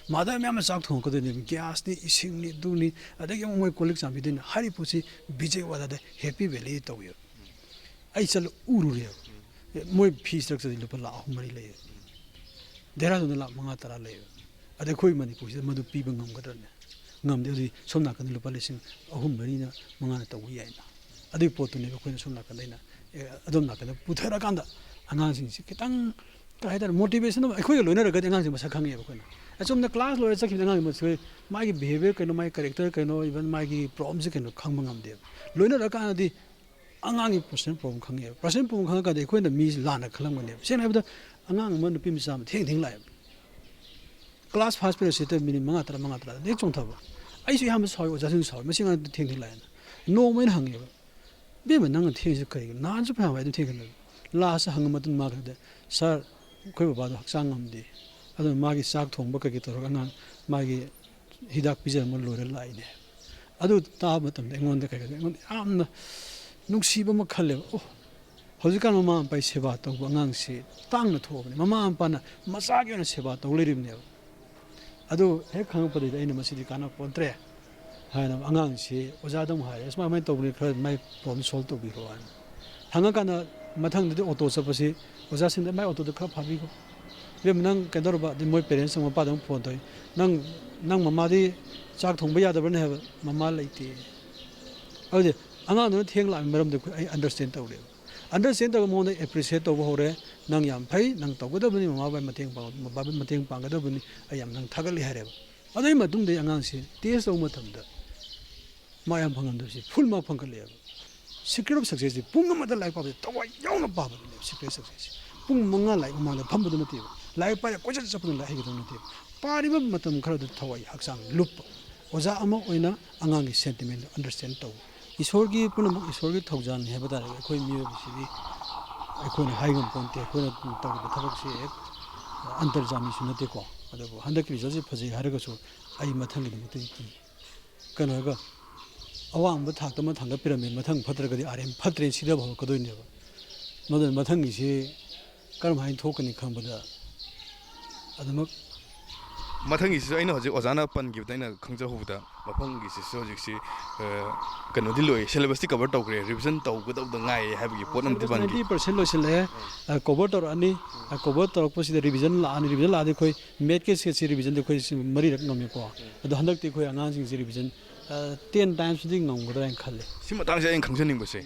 Mother ꯃꯌꯥꯝꯅ ꯆꯥꯛ ꯊꯣꯡꯉꯛꯀꯗꯣꯏꯅꯦ, gasꯅꯤ, ꯏꯁꯤꯡꯅꯤ, ꯑꯗꯨꯅꯤ, ꯑꯗꯒꯤ ꯑꯃꯨꯛ ꯃꯣꯏ ꯀꯣꯜ ꯂꯤꯛ ꯆꯥꯝꯕꯤꯗꯣꯏꯅꯦ꯫ ꯍꯥꯏꯔꯤꯕ ꯄꯣꯠꯁꯤ ꯕꯤꯖꯦ ꯋꯥꯗꯥꯗ Happy Valley ꯇꯧꯋꯦꯕ꯫ ꯑꯩ ꯆꯠꯂ ꯎꯔꯨꯔꯦꯕ꯫ ꯃꯣꯏ fees structureꯗꯤ ꯂꯨꯄꯥ ꯂꯥꯈ ꯑꯍꯨꯝ ꯃꯔꯤ ꯂꯩꯌꯦ꯫ ꯗꯦꯍꯔꯥꯗꯨꯟꯗ ꯂꯥꯈ ꯃꯉꯥ ꯇꯔꯥ ꯂꯩꯌꯦꯕ꯫ ꯑꯗ ꯑꯩꯈꯣꯏ ꯃꯅꯤꯄꯨꯔꯁꯤꯗ ꯃꯗꯨ ꯄꯤꯕ ꯉꯝꯒꯗ꯭ꯔꯅꯦ? ꯉꯝꯗꯦ꯫ ꯑꯗꯨꯗꯤ ꯁꯣꯝ ꯅꯥꯀꯟꯗ ꯂꯨꯄꯥ ꯂꯤꯁꯤꯡ ꯑꯍꯨꯝ ꯃꯔꯤꯅ ꯃꯉꯥꯅ ꯇꯧꯕ ꯌꯥꯏꯅ꯫ ꯑꯗꯨꯒꯤ ꯄꯣꯠꯇꯨꯅꯦꯕ ꯑꯩꯈꯣꯏꯅ ꯁꯣꯝ ꯅꯥꯀꯟꯗ ꯑꯩꯅ, ꯑꯦ, ꯑꯗꯣꯝ ꯅꯥꯀꯟꯗ ꯄꯨꯊꯔꯀꯥꯟꯗ ꯑꯉꯥꯡꯁꯤꯡꯁꯤ ꯈꯤꯇꯪ, ꯀꯩ ꯍꯥꯏꯇꯥꯔꯦ, motivation ꯑꯃ, ꯑꯩꯈꯣꯏꯒ ꯂꯣꯏꯅꯔꯒꯗꯤ ꯑꯉꯥꯡꯁꯤꯡ ꯃꯁꯛ ꯈꯪꯉꯦꯕ ꯑꯩꯈꯣꯏꯅ꯫ ꯑꯁꯣꯝꯗ class ꯂꯣꯏꯔ ꯆꯠꯈꯤꯕꯗ ꯑꯉꯥꯡꯁꯤꯡ ꯃꯁꯛ, ꯃꯥꯒꯤ behaviour ꯀꯩꯅꯣ, ꯃꯥꯒꯤ character ꯀꯩꯅꯣ, even ꯃꯥꯒꯤ problemꯁꯦ ꯀꯩꯅꯣ ꯈꯪꯕ ꯉꯝꯗꯦꯕ꯫ ꯂꯣꯏꯅꯔꯀꯥꯟꯗꯗꯤ ꯑꯉꯥꯡꯒꯤ personal problem ꯈꯪꯉꯦꯕ꯫ Personal problem ꯈꯪꯉꯀꯥꯟꯗ ꯑꯩꯈꯣꯏꯅ ꯃꯤꯁꯤ ꯂꯥꯟꯅ ꯈꯜꯂꯝꯒꯅꯦꯕ꯫ ꯁꯦꯡꯅ ꯍꯥꯏꯕꯗ ꯑꯉꯥꯡ ꯑꯃ, ꯅꯨꯄꯤ ꯃꯆꯥ ꯑꯃ ꯊꯦꯡ ꯊꯦꯡ ꯂꯥꯛꯑꯦꯕ꯫ Class first periodꯁꯤꯗ minute ꯃꯉꯥ ꯇꯔꯥ, ꯃꯉꯥ ꯇꯔꯥ ꯍꯦꯛ ꯆꯣꯡꯊꯕ꯫ ꯑꯩꯁꯨ ꯌꯥꯝꯅ ꯁꯥꯎꯏ, ꯑꯣꯖꯥꯁꯤꯡꯁꯨ ꯁꯥꯎꯏ꯫ "ꯃꯁꯤ ꯑꯉꯥꯡꯗꯨ ꯊꯦꯡ ꯊꯦꯡ ꯂꯥꯛꯑꯦꯅ"꯫ ꯅꯣꯡꯃ ꯑꯩꯅ ꯍꯪꯉꯦꯕ, "ꯏꯕꯦꯝꯃ, ꯅꯪꯅ ꯊꯦꯡꯉꯤꯁꯤ ꯀꯔꯤꯒꯤꯅꯣ? ꯅꯍꯥꯟꯁꯨ ꯐꯅꯌꯥꯝ ꯑꯗꯨꯝ ꯊꯦꯡꯒꯅꯤ"꯫ Lastꯇ ꯍꯪꯉ ꯃꯇꯨꯡ ꯃꯥ ꯀꯩꯗ, "Sir, ꯑꯩꯈꯣꯏ ꯕꯕꯥꯗꯣ ꯍꯛꯆꯥꯡ ꯉꯝꯗꯦ, ꯑꯗꯨꯅ ꯃꯥꯒꯤ ꯆꯥꯛ ꯊꯣꯡꯕ ꯀꯩꯀꯩ ꯇꯧꯔꯒ ꯑꯉꯥꯡ ꯃꯥꯒꯤ ꯍꯤꯗꯥꯛ ꯄꯤꯖꯔꯝꯃ ꯂꯣꯏꯔ ꯂꯥꯛꯏꯅꯦ"꯫ ꯑꯗꯨ ꯇꯥꯕ ꯃꯇꯝꯗ ꯑꯩꯉꯣꯟꯗ ꯀꯩ ꯍꯥꯏꯒꯗ꯭ꯔꯥ, ꯑꯩꯉꯣꯟꯗ ꯌꯥꯝꯅ ꯅꯨꯡꯁꯤꯕ ꯑꯃ ꯈꯜꯂꯦꯕ꯫ ꯑꯣ, ꯍꯧꯖꯤꯛꯀꯥꯟ ꯃꯃꯥ ꯃꯄꯥꯒꯤ ꯁꯦꯕꯥ ꯇꯧꯕ ꯑꯉꯥꯡꯁꯤ ꯇꯥꯡꯅ ꯊꯣꯛꯑꯕꯅꯤ꯫ ꯃꯃꯥ ꯃꯄꯥꯅ ꯃꯆꯥꯒꯤ ꯑꯣꯏꯅ ꯁꯦꯕꯥ ꯇꯧ ꯂꯩꯔꯤꯕꯅꯦꯕ꯫ ꯑꯗꯨ ꯍꯦꯛ ꯈꯪꯉꯛꯄꯗꯒꯤꯗꯤ ꯑꯩꯅ ꯃꯁꯤꯗꯤ ꯀꯥꯟꯅ ꯄꯣꯟꯇ꯭ꯔꯦ ꯍꯥꯏꯅ ꯑꯉꯥꯡꯁꯤ ꯑꯣꯖꯥꯗ ꯑꯃꯨꯛ ꯍꯥꯏꯔꯦ, "ꯁꯨꯃꯥꯏ ꯁꯨꯃꯥꯏꯅ ꯇꯧꯕꯅꯤ, ꯈꯔ ꯃꯥꯏ problem solve ꯇꯧꯕꯤꯔꯣ" ꯍꯥꯏꯅ꯫ ꯍꯪꯉꯀꯥꯟꯗ ꯃꯊꯪꯗꯗꯤ auto ꯆꯠꯄꯁꯤ ꯑꯣꯖꯥꯁꯤꯡꯗ, "ꯃꯥꯏ autoꯗꯨ ꯈꯔ ꯐꯥꯕꯤꯈꯣ꯫ ꯏꯕꯦꯝꯃ, ꯅꯪ ꯀꯩꯗꯧꯔꯕ?" ꯑꯗꯩ ꯃꯣꯏ parents ꯑꯃ ꯃꯄꯥꯗ ꯑꯃꯨꯛ phone ꯇꯧꯏ, "ꯅꯪ, ꯅꯪ ꯃꯃꯥꯗꯤ ꯆꯥꯛ ꯊꯣꯡꯕ ꯌꯥꯗꯕ꯭ꯔꯅꯦ?" ꯍꯥꯏꯕ, "ꯃꯃꯥ ꯂꯩꯇꯦ"꯫ ꯑꯗꯨꯗꯤ ꯑꯉꯥꯡꯗꯨꯅ ꯊꯦꯡ ꯂꯥꯛꯄꯒꯤ ꯃꯔꯝꯗꯨ ꯑꯩ understand ꯇꯧꯔꯦꯕ꯫ ꯑꯟꯗꯔꯁ꯭ꯇꯦꯟ ꯇꯧꯔꯒ ꯃꯉꯣꯟꯗ ꯑꯦꯄ꯭ꯔꯤꯁꯤꯌꯦꯠ ꯇꯧꯕ ꯍꯧꯔꯦ꯫ "ꯅꯪ ꯌꯥꯝ ꯐꯩ, ꯅꯪ ꯇꯧꯒꯗꯕꯅꯤ, ꯃꯃꯥ ꯕꯕꯥꯒꯤ ꯃꯇꯦꯡ ꯄꯥꯡ-, ꯃꯄꯥꯒꯤ ꯃꯇꯦꯡ ꯄꯥꯡꯒꯗꯕꯅꯤ, ꯑꯩ ꯌꯥꯝ ꯅꯪ ꯊꯥꯒꯠꯂꯤ" ꯍꯥꯏꯔꯦꯕ꯫ ꯑꯗꯨꯒꯤ ꯃꯇꯨꯡꯗ ꯑꯉꯥꯡꯁꯤ ꯇꯦꯁ ꯇꯧꯕ ꯃꯇꯝꯗ ꯃꯥ ꯌꯥꯝ ꯐꯪꯉꯝꯗꯕꯁꯤ ꯐꯨꯜ ꯃꯥꯔꯛ ꯐꯪꯒꯠꯂꯛꯑꯦꯕ꯫ ꯁꯤꯀ꯭ꯔꯦꯠ ꯑꯣꯐ ꯁꯛꯁꯦꯁꯁꯤ ꯄꯨꯡ ꯑꯃꯗ ꯂꯥꯏꯔꯤꯛ ꯄꯥꯕꯁꯤ ꯊꯋꯥꯏ ꯌꯥꯎꯅ ꯄꯥꯕꯗꯨꯅꯦꯕ ꯁꯤꯀ꯭ꯔꯦꯠ ꯁꯛꯁꯦꯁꯁꯤ꯫ ꯄꯨꯡ ꯃꯉꯥ ꯂꯥꯏꯔꯤꯛ ꯃꯃꯥꯡꯗ ꯐꯝꯕꯗꯨ ꯅꯠꯇꯦꯕ, ꯂꯥꯏꯔꯤꯛ ꯄꯥꯏꯔ ꯀꯣꯏꯆꯠ ꯆꯠꯄꯗꯨꯅ ꯂꯥꯏꯔꯤꯛ ꯍꯩꯒꯗꯕ ꯅꯠꯇꯦꯕ꯫ ꯄꯥꯔꯤꯕ ꯃꯇꯝ ꯈꯔꯗꯨ ꯊꯋꯥꯏ ꯍꯛꯆꯥꯡ ꯂꯨꯞꯄ, ꯑꯣꯖꯥ ꯑꯃ ꯑꯣꯏꯅ ꯑꯉꯥꯡꯒꯤ ꯁꯦꯟꯇꯤꯃꯦꯟꯗꯨ ꯑꯟꯗꯔꯁ꯭ꯇꯦꯟ ꯇꯧꯕ꯫ ꯏꯁꯣꯔꯒꯤ, ꯄꯨꯝꯅꯃꯛ ꯏꯁꯣꯔꯒꯤ ꯊꯧꯖꯥꯜꯅꯤ ꯍꯥꯏꯕ ꯇꯥꯔꯦ꯫ ꯑꯩꯈꯣꯏ ꯃꯤꯑꯣꯏꯕꯁꯤꯗꯤ ꯑꯩꯈꯣꯏꯅ ꯍꯥꯏ ꯉꯝꯄꯣꯟꯇꯦ꯫ ꯑꯩꯈꯣꯏꯅ ꯇꯧꯔꯤꯕ ꯊꯕꯛꯁꯤ ꯍꯦꯛ ꯑꯟꯇꯔꯖꯥꯃꯤꯁꯨ ꯅꯠꯇꯦꯀꯣ꯫ ꯑꯗꯨꯕꯨ ꯍꯟꯗꯛꯀꯤ ꯔꯤꯖꯜꯁꯤ ꯐꯖꯩ ꯍꯥꯏꯔꯒꯁꯨ ꯑꯩ ꯃꯊꯪꯒꯤꯗꯃꯛꯇꯗꯤ ꯀꯤ꯫ ꯀꯩꯅꯣ ꯍꯥꯏꯔꯒ ꯑꯋꯥꯡꯕ ꯊꯥꯛꯇ ꯑꯃ ꯊꯥꯡꯒꯠꯄꯤꯔꯝꯃꯦ, ꯃꯊꯪ ꯐꯠꯇ꯭ꯔꯒꯗꯤ "ꯑꯥꯔ ꯑꯦꯝ ꯐꯠꯇ꯭ꯔꯦꯅ" ꯁꯤꯊꯕ ꯍꯧꯔꯛꯀꯗꯣꯏꯅꯦꯕ꯫ ꯃꯗꯨꯅ ꯃꯊꯪꯒꯤꯁꯤ ꯀꯔꯝꯍꯥꯏꯅ ꯊꯣꯛꯀꯅꯤ ꯈꯪꯕꯗ ꯑꯗꯨꯃꯛ ꯃꯊꯪꯒꯤꯁꯤꯁꯨ ꯑꯩꯅ ꯍꯧꯖꯤꯛ ꯑꯣꯖꯥꯅ ꯄꯟꯈꯤꯕꯗ ꯑꯩꯅ ꯈꯪꯖꯍꯧꯕꯗ, ꯃꯐꯝꯒꯤꯁꯤꯁꯨ ꯍꯧꯖꯤꯛꯁꯤ, ꯑ, ꯀꯩꯅꯣꯗꯤ ꯂꯣꯏ, ꯁꯦꯂꯦꯕꯁꯇꯤ ꯀꯚꯔ ꯇꯧꯈ꯭ꯔꯦ, ꯔꯤꯚꯤꯖꯟ ꯇꯧꯒꯗꯧꯗ ꯉꯥꯏꯔꯦ ꯍꯥꯏꯕꯒꯤ ꯄꯣꯠ ꯑꯃꯗꯤ ꯄꯟꯈꯤ꯫ Ninety percent ꯂꯣꯏꯁꯤꯜꯂꯛꯑꯦ꯫ ꯑ, ꯀꯣꯚꯔ ꯇꯧꯔꯛꯑꯅꯤ꯫ ꯑ, ꯀꯣꯚꯔ ꯇꯧꯔꯛꯄꯁꯤꯗ ꯔꯤꯚꯤꯖꯟ ꯂꯥꯛꯑꯅꯤ꯫ ꯔꯤꯚꯤꯖꯟ ꯂꯥꯛꯑꯗꯤ ꯑꯩꯈꯣꯏ ꯃꯦꯠꯀꯤ ꯁꯦꯠꯁꯤ ꯔꯤꯚꯤꯖꯟꯗꯤ ꯑꯩꯈꯣꯏ ꯁꯤ ꯃꯔꯤꯔꯛ ꯉꯝꯃꯦꯀꯣ꯫ ꯑꯗꯣ ꯍꯟꯗꯛꯇꯤ ꯑꯩꯈꯣꯏ ꯑꯉꯥꯡꯁꯤꯡꯁꯤ ꯔꯤꯚꯤꯖꯟ, ꯑ, ꯇꯦꯟ ꯇꯥꯏꯝꯁꯇꯤ ꯉꯝꯒꯗ꯭ꯔꯥ ꯍꯥꯏꯅ ꯈꯜꯂꯦ꯫ ꯁꯤ ꯃꯇꯥꯡꯁꯦ ꯑꯩꯅ ꯈꯪꯖꯅꯤꯡꯕꯁꯦ,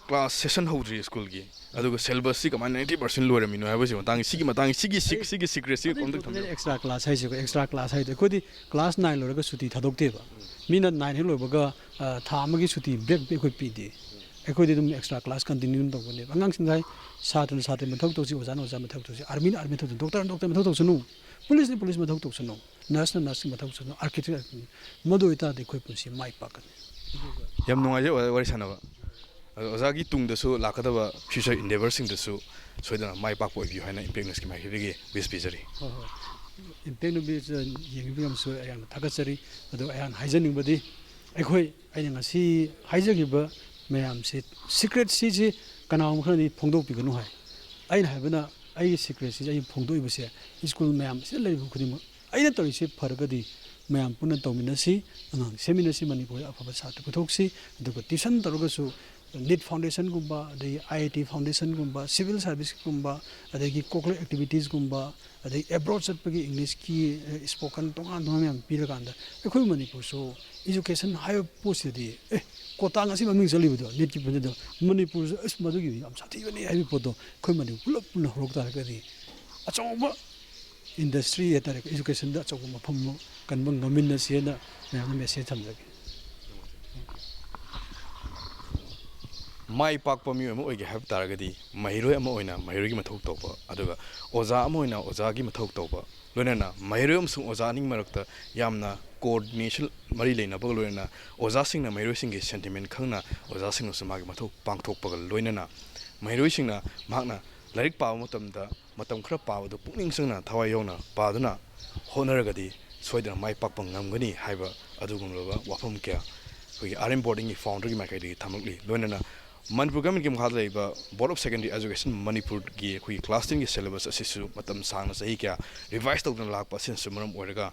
ꯀ꯭ꯂꯥꯁ ꯁꯦꯁꯟ ꯍꯧꯗ꯭ꯔꯤ ꯁ꯭ꯀꯨꯜꯒꯤ, ꯑꯗꯨꯒ ꯁꯦꯂꯦꯕꯁꯁꯤ ꯀꯃꯥꯏꯅ ꯅꯥꯏꯟꯇꯤ ꯄꯔꯁꯦꯟ ꯂꯣꯏꯔꯝꯃꯤꯅꯣ ꯍꯥꯏꯕꯁꯤ ꯃꯇꯥꯡꯒꯤ, ꯁꯤꯒꯤ ꯃꯇꯥꯡꯒꯤ, ꯁꯤꯒꯤ ꯁꯤꯛ-, ꯁꯤꯒꯤ ꯁꯤꯀ꯭ꯔꯦꯠꯁꯤ ꯑꯗꯨꯒꯤ ꯑꯝꯇꯪ ꯊꯝꯕꯤꯌꯨ꯫ ꯑꯦꯛꯁꯇ꯭ꯔꯥ ꯀ꯭ꯂꯥꯁ ꯍꯥꯏꯁꯦꯀꯣ, ꯑꯦꯛꯁꯇ꯭ꯔꯥ ꯀ꯭ꯂꯥꯁ ꯍꯥꯏꯗꯣ ꯑꯩꯈꯣꯏꯗꯤ ꯀ꯭ꯂꯥꯁ ꯅꯥꯏꯟ ꯂꯣꯏꯔꯒ ꯁꯨꯇꯤ ꯊꯥꯗꯣꯛꯇꯦꯕ꯫ ꯃꯤꯅ ꯅꯥꯏꯟ ꯍꯦꯛ ꯂꯣꯏꯕꯒ, ꯑ, ꯊꯥ ꯑꯃꯒꯤ ꯁꯨꯇꯤ ꯕ꯭ꯔꯦꯛ ꯑꯩꯈꯣꯏ ꯄꯤꯗꯦ꯫ ꯑꯩꯈꯣꯏꯗꯤ ꯑꯗꯨꯝ ꯑꯦꯛꯁꯇ꯭ꯔꯥ ꯀ꯭ꯂꯥꯁ ꯀꯟꯇꯤꯅ꯭ꯌꯨ ꯑꯗꯨꯝ ꯇꯧꯒꯅꯦꯕ꯫ ꯑꯉꯥꯡꯁꯤꯡꯗ ꯍꯥꯏ, ꯁꯥꯇ꯭ꯔꯅ ꯁꯥꯇ꯭ꯔ ꯃꯊꯧ ꯇꯧꯁꯤ, ꯑꯣꯖꯥꯅ ꯑꯣꯖꯥ ꯃꯊꯧ ꯇꯧꯁꯤ, ꯑꯥꯔꯃꯤꯅ ꯑꯥꯔꯃꯤ ꯃꯊꯧ ꯇꯧꯁꯤ, ꯗꯣꯛꯇꯔꯅ ꯗꯣꯛꯇꯔ ꯃꯊꯧ ꯇꯧꯁꯅꯨ, ꯄꯨꯂꯤꯁꯅ ꯄꯨꯂꯤꯁ ꯃꯊꯧ ꯇꯧꯁꯅꯨ, ꯅꯔꯁꯅ ꯅꯔꯁꯀꯤ ꯃꯊꯧ ꯇꯧꯁꯅꯨ, ꯑꯥꯔꯀꯤꯇꯦꯛ, ꯃꯗꯨ ꯑꯣꯏꯇꯥꯔꯗꯤ ꯑꯩꯈꯣꯏ ꯄꯨꯟꯁꯤ ꯃꯥꯏ ꯄꯥꯛꯀꯅꯤ꯫ ꯑꯗꯨꯒ ꯌꯥꯝ ꯅꯨꯡꯉꯥꯏꯖꯩ ꯑꯣꯖꯥ ꯋꯥꯔꯤ ꯁꯥꯟꯅꯕ꯫ ꯑꯗꯣ ꯑꯣꯖꯥꯒꯤ ꯇꯨꯡꯗꯁꯨ ꯂꯥꯛꯀꯗꯕ ꯐ꯭ꯌꯨꯆꯔ ꯏꯟꯗꯦꯚꯔꯁꯤꯡꯗꯁꯨ ꯁꯣꯏꯗꯅ ꯃꯥꯏ ꯄꯥꯛꯄ ꯑꯣꯏꯕꯤꯌꯨ ꯍꯥꯏꯅ ꯏꯝꯄꯦꯛ ꯅ꯭ꯌꯨꯁꯀꯤ ꯃꯥꯏꯀꯩꯗꯒꯤ ꯋꯤꯁ ꯄꯤꯖꯔꯤ꯫ ꯍꯣꯏ, ꯍꯣꯏ꯫ ꯏꯝꯄꯦꯛ ꯅ꯭ꯌꯨꯁ ꯌꯦꯡꯕꯤꯕ ꯃꯌꯥꯝꯁꯨ ꯑꯩꯍꯥꯛꯅ ꯊꯥꯒꯠꯆꯔꯤ꯫ ꯑꯗꯣ ꯑꯩꯍꯥꯛꯅ ꯍꯥꯏꯖꯅꯤꯡꯕꯗꯤ, ꯑꯩꯈꯣꯏ, ꯑꯩꯅ ꯉꯁꯤ ꯍꯥꯏꯖꯈꯤꯕ ꯃꯌꯥꯝꯁꯤ, ꯁꯤꯀ꯭ꯔꯦꯠꯁꯤꯁꯤ ꯀꯅꯥꯒꯨꯝꯕ ꯈꯔꯗꯤ ꯐꯣꯡꯗꯣꯛꯄꯤꯒꯅꯨ ꯍꯥꯏ꯫ ꯑꯩꯅ ꯍꯥꯏꯕꯅ, ꯑꯩꯒꯤ ꯁꯤꯀ꯭ꯔꯦꯠꯁꯤ ꯑꯩꯅ ꯐꯣꯡꯗꯣꯛꯏꯕꯁꯦ ꯁ꯭ꯀꯨꯜ ꯃꯌꯥꯝ ꯑꯁꯤꯗ ꯂꯩꯔꯤꯕ ꯈꯨꯗꯤꯡꯃꯛ ꯑꯩꯅ ꯇꯧꯔꯤꯁꯤ ꯐꯔꯒꯗꯤ ꯃꯌꯥꯝ ꯄꯨꯟꯅ ꯇꯧꯃꯤꯟꯅꯁꯤ, ꯑꯉꯥꯡ ꯁꯦꯝꯃꯤꯟꯅꯁꯤ, ꯃꯅꯤꯄꯨꯔꯗ ꯑꯐꯕ ꯁꯥꯇ꯭ꯔ ꯄꯨꯊꯣꯛꯁꯤ꯫ ꯑꯗꯨꯒ ꯇ꯭ꯌꯨꯁꯟ ꯇꯧꯔꯒꯁꯨ ꯅꯤꯠ ꯐꯥꯎꯟꯗꯦꯁꯟꯒꯨꯝꯕ, ꯑꯗꯒꯤ ꯑꯥꯏ ꯑꯥꯏ ꯇꯤ ꯐꯥꯎꯟꯗꯦꯁꯟꯒꯨꯝꯕ, ꯁꯤꯚꯤꯜ ꯁꯥꯔꯚꯤꯁꯀꯨꯝꯕ, ꯑꯗꯒꯤ ꯀꯣꯀꯨꯂꯔ ꯑꯦꯛꯇꯤꯚꯤꯇꯤꯁꯀꯨꯝꯕ, ꯑꯗꯒꯤ ꯑꯦꯕ꯭ꯔꯣꯗ ꯆꯠꯄꯒꯤ ꯏꯪꯂꯤꯁꯀꯤ, ꯑꯦ, ꯁ꯭ꯄꯣꯀꯟ ꯇꯣꯉꯥꯟ ꯇꯣꯉꯥꯟ ꯃꯌꯥꯝ ꯄꯤꯔꯀꯥꯟꯗ ꯑꯩꯈꯣꯏ ꯃꯅꯤꯄꯨꯔꯁꯨ ꯏꯖꯨꯀꯦꯁꯟ ꯍꯥꯏꯕ ꯄꯣꯠꯁꯤꯗꯤ, ꯑꯦ, ꯄꯣꯇꯥꯡ ꯑꯁꯤ ꯃꯃꯤꯡ ꯆꯠꯂꯤꯕꯗꯣ, ꯅꯦꯠꯀꯤ ꯄꯨꯟꯁꯤꯗ, ꯃꯅꯤꯄꯨꯔꯁꯨ ꯑꯁ ꯃꯗꯨꯒꯤꯗꯤ ꯌꯥꯝ ꯁꯥꯊꯤꯕꯅꯤ ꯍꯥꯏꯕꯒꯤ ꯄꯣꯠꯇꯣ ꯑꯩꯈꯣꯏ ꯃꯅꯤꯄꯨꯔ ꯄꯨꯂꯞ ꯄꯨꯟꯅ ꯍꯧꯔꯛ ꯇꯥꯔꯒꯗꯤ ꯑꯆꯧꯕ ꯏꯟꯗꯁꯇ꯭ꯔꯤ ꯍꯥꯏꯇꯥꯔꯦ, ꯏꯖꯨꯀꯦꯁꯟꯗ ꯑꯆꯧꯕ ꯃꯐꯝ ꯑꯃ ꯀꯟꯕ ꯉꯝꯃꯤꯟꯅꯁꯤ ꯍꯥꯏꯅ ꯃꯌꯥꯝꯗ ꯃꯦꯁꯦꯖ ꯊꯝꯖꯒꯦ꯫ ꯃꯥꯏ ꯄꯥꯛꯄ ꯃꯤꯑꯣꯏ ꯑꯃ ꯑꯣꯏꯒꯦ ꯍꯥꯏꯕ ꯇꯥꯔꯒꯗꯤ ꯃꯍꯩꯔꯣꯏ ꯑꯃ ꯑꯣꯏꯅ ꯃꯍꯩꯔꯣꯏꯒꯤ ꯃꯊꯧ ꯇꯧꯕ, ꯑꯗꯨꯒ ꯑꯣꯖꯥ ꯑꯃ ꯑꯣꯏꯅ ꯑꯣꯖꯥꯒꯤ ꯃꯊꯧ ꯇꯧꯕ, ꯂꯣꯏꯅꯅ ꯃꯍꯩꯔꯣꯏ ꯑꯃꯁꯨꯡ ꯑꯣꯖꯥ ꯑꯅꯤ ꯃꯔꯛꯇ ꯌꯥꯝꯅ ꯀꯣꯑꯣꯔꯗꯤꯅꯦꯁꯟ, ꯃꯔꯤ ꯂꯩꯅꯕꯒ ꯂꯣꯏꯅꯅ ꯑꯣꯖꯥꯁꯤꯡꯅ ꯃꯍꯩꯔꯣꯏꯁꯤꯡꯒꯤ ꯁꯦꯟꯇꯤꯃꯦꯟ ꯈꯪꯅ ꯑꯣꯖꯥꯁꯤꯡꯅꯁꯨ ꯃꯥꯒꯤ ꯃꯊꯧ ꯄꯥꯡꯊꯣꯛꯄꯒ ꯂꯣꯏꯅꯅ ꯃꯍꯩꯔꯣꯏꯁꯤꯡꯅ ꯃꯍꯥꯛꯅ ꯂꯥꯏꯔꯤꯛ ꯄꯥꯕ ꯃꯇꯝꯗ ꯃꯇꯝ ꯈꯔ ꯄꯥꯕꯗꯨ ꯄꯨꯛꯅꯤꯡ ꯆꯪꯅ ꯊꯋꯥꯏ ꯌꯥꯎꯅ ꯄꯥꯗꯨꯅ ꯍꯣꯠꯅꯔꯒꯗꯤ ꯁꯣꯏꯗꯅ ꯃꯥꯏ ꯄꯥꯛꯄ ꯉꯝꯒꯅꯤ ꯍꯥꯏꯕ ꯑꯗꯨꯒꯨꯝꯂꯕ ꯋꯥꯐꯝ ꯀꯌꯥ ꯑꯩꯈꯣꯏꯒꯤ ꯑꯥꯔ ꯑꯦꯝ ꯕꯣꯔꯗꯤꯡꯒꯤ ꯐꯥꯎꯟꯗꯔꯒꯤ ꯃꯥꯏꯀꯩꯗꯒꯤ ꯊꯝꯂꯛꯂꯤ꯫ ꯂꯣꯏꯅꯅ ꯃꯅꯤꯄꯨꯔ ꯒꯃꯦꯟꯒꯤ ꯃꯈꯥꯗ ꯂꯩꯔꯤꯕ ꯕꯣꯔꯗ ꯑꯣꯐ ꯁꯦꯀꯦꯟꯗꯔꯤ ꯑꯦꯖꯨꯀꯦꯁꯟ ꯃꯅꯤꯄꯨꯔꯒꯤ ꯑꯩꯈꯣꯏꯒꯤ ꯀ꯭ꯂꯥꯁ ꯇꯦꯟꯒꯤ ꯁꯦꯂꯦꯕꯁ ꯑꯁꯤꯁꯨ ꯃꯇꯝ ꯁꯥꯡꯅ ꯆꯍꯤ ꯀꯌꯥ ꯔꯤꯚꯥꯏꯁ ꯇꯧꯗꯨꯅ ꯂꯥꯛꯄ ꯑꯁꯤꯅꯁꯨ ꯃꯔꯝ ꯑꯣꯏꯔꯒ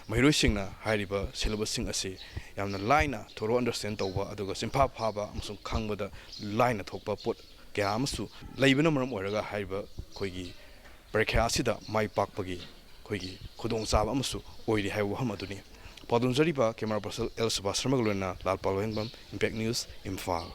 ꯃꯍꯩꯔꯣꯏꯁꯤꯡꯅ ꯍꯥꯏꯔꯤꯕ ꯁꯦꯂꯦꯕꯁꯁꯤꯡ ꯑꯁꯤ ꯌꯥꯝꯅ ꯂꯥꯏꯅ ꯊꯣꯔꯣ ꯑꯟꯗꯔꯁꯇꯦꯟ ꯇꯧꯕ ꯑꯗꯨꯒ ꯆꯤꯟꯐꯥ ꯐꯥꯕ ꯑꯃꯁꯨꯡ ꯈꯪꯕꯗ ꯂꯥꯏꯅ ꯊꯣꯛꯄ ꯄꯣꯠ ꯀꯌꯥ ꯑꯃꯁꯨ ꯂꯩꯕꯅ ꯃꯔꯝ ꯑꯣꯏꯔꯒ ꯍꯥꯏꯔꯤꯕ ꯑꯩꯈꯣꯏꯒꯤ ꯄꯔꯤꯈ꯭ꯌꯥ ꯑꯁꯤꯗ ꯃꯥꯏ ꯄꯥꯛꯄꯒꯤ ꯑꯩꯈꯣꯏꯒꯤ ꯈꯨꯗꯣꯡꯆꯥꯕ ꯑꯃꯁꯨ ꯑꯣꯏꯔꯤ ꯍꯥꯏꯕ ꯋꯥꯐꯝ ꯑꯗꯨꯅꯤ꯫ ꯄꯥꯎꯗꯝꯖꯔꯤꯕ ꯀꯦꯃꯦꯔꯥ ꯄꯔꯁꯟ ꯑꯦꯜ ꯁꯨꯕꯥꯁ ꯁꯔꯃꯒ ꯂꯣꯏꯅꯅ ꯂꯥꯜꯄꯥꯜ ꯋꯥꯍꯦꯡꯕꯝ, ꯏꯝꯄꯦꯛ ꯅ꯭ꯌꯨꯁ, ꯏꯝꯐꯥꯜ꯫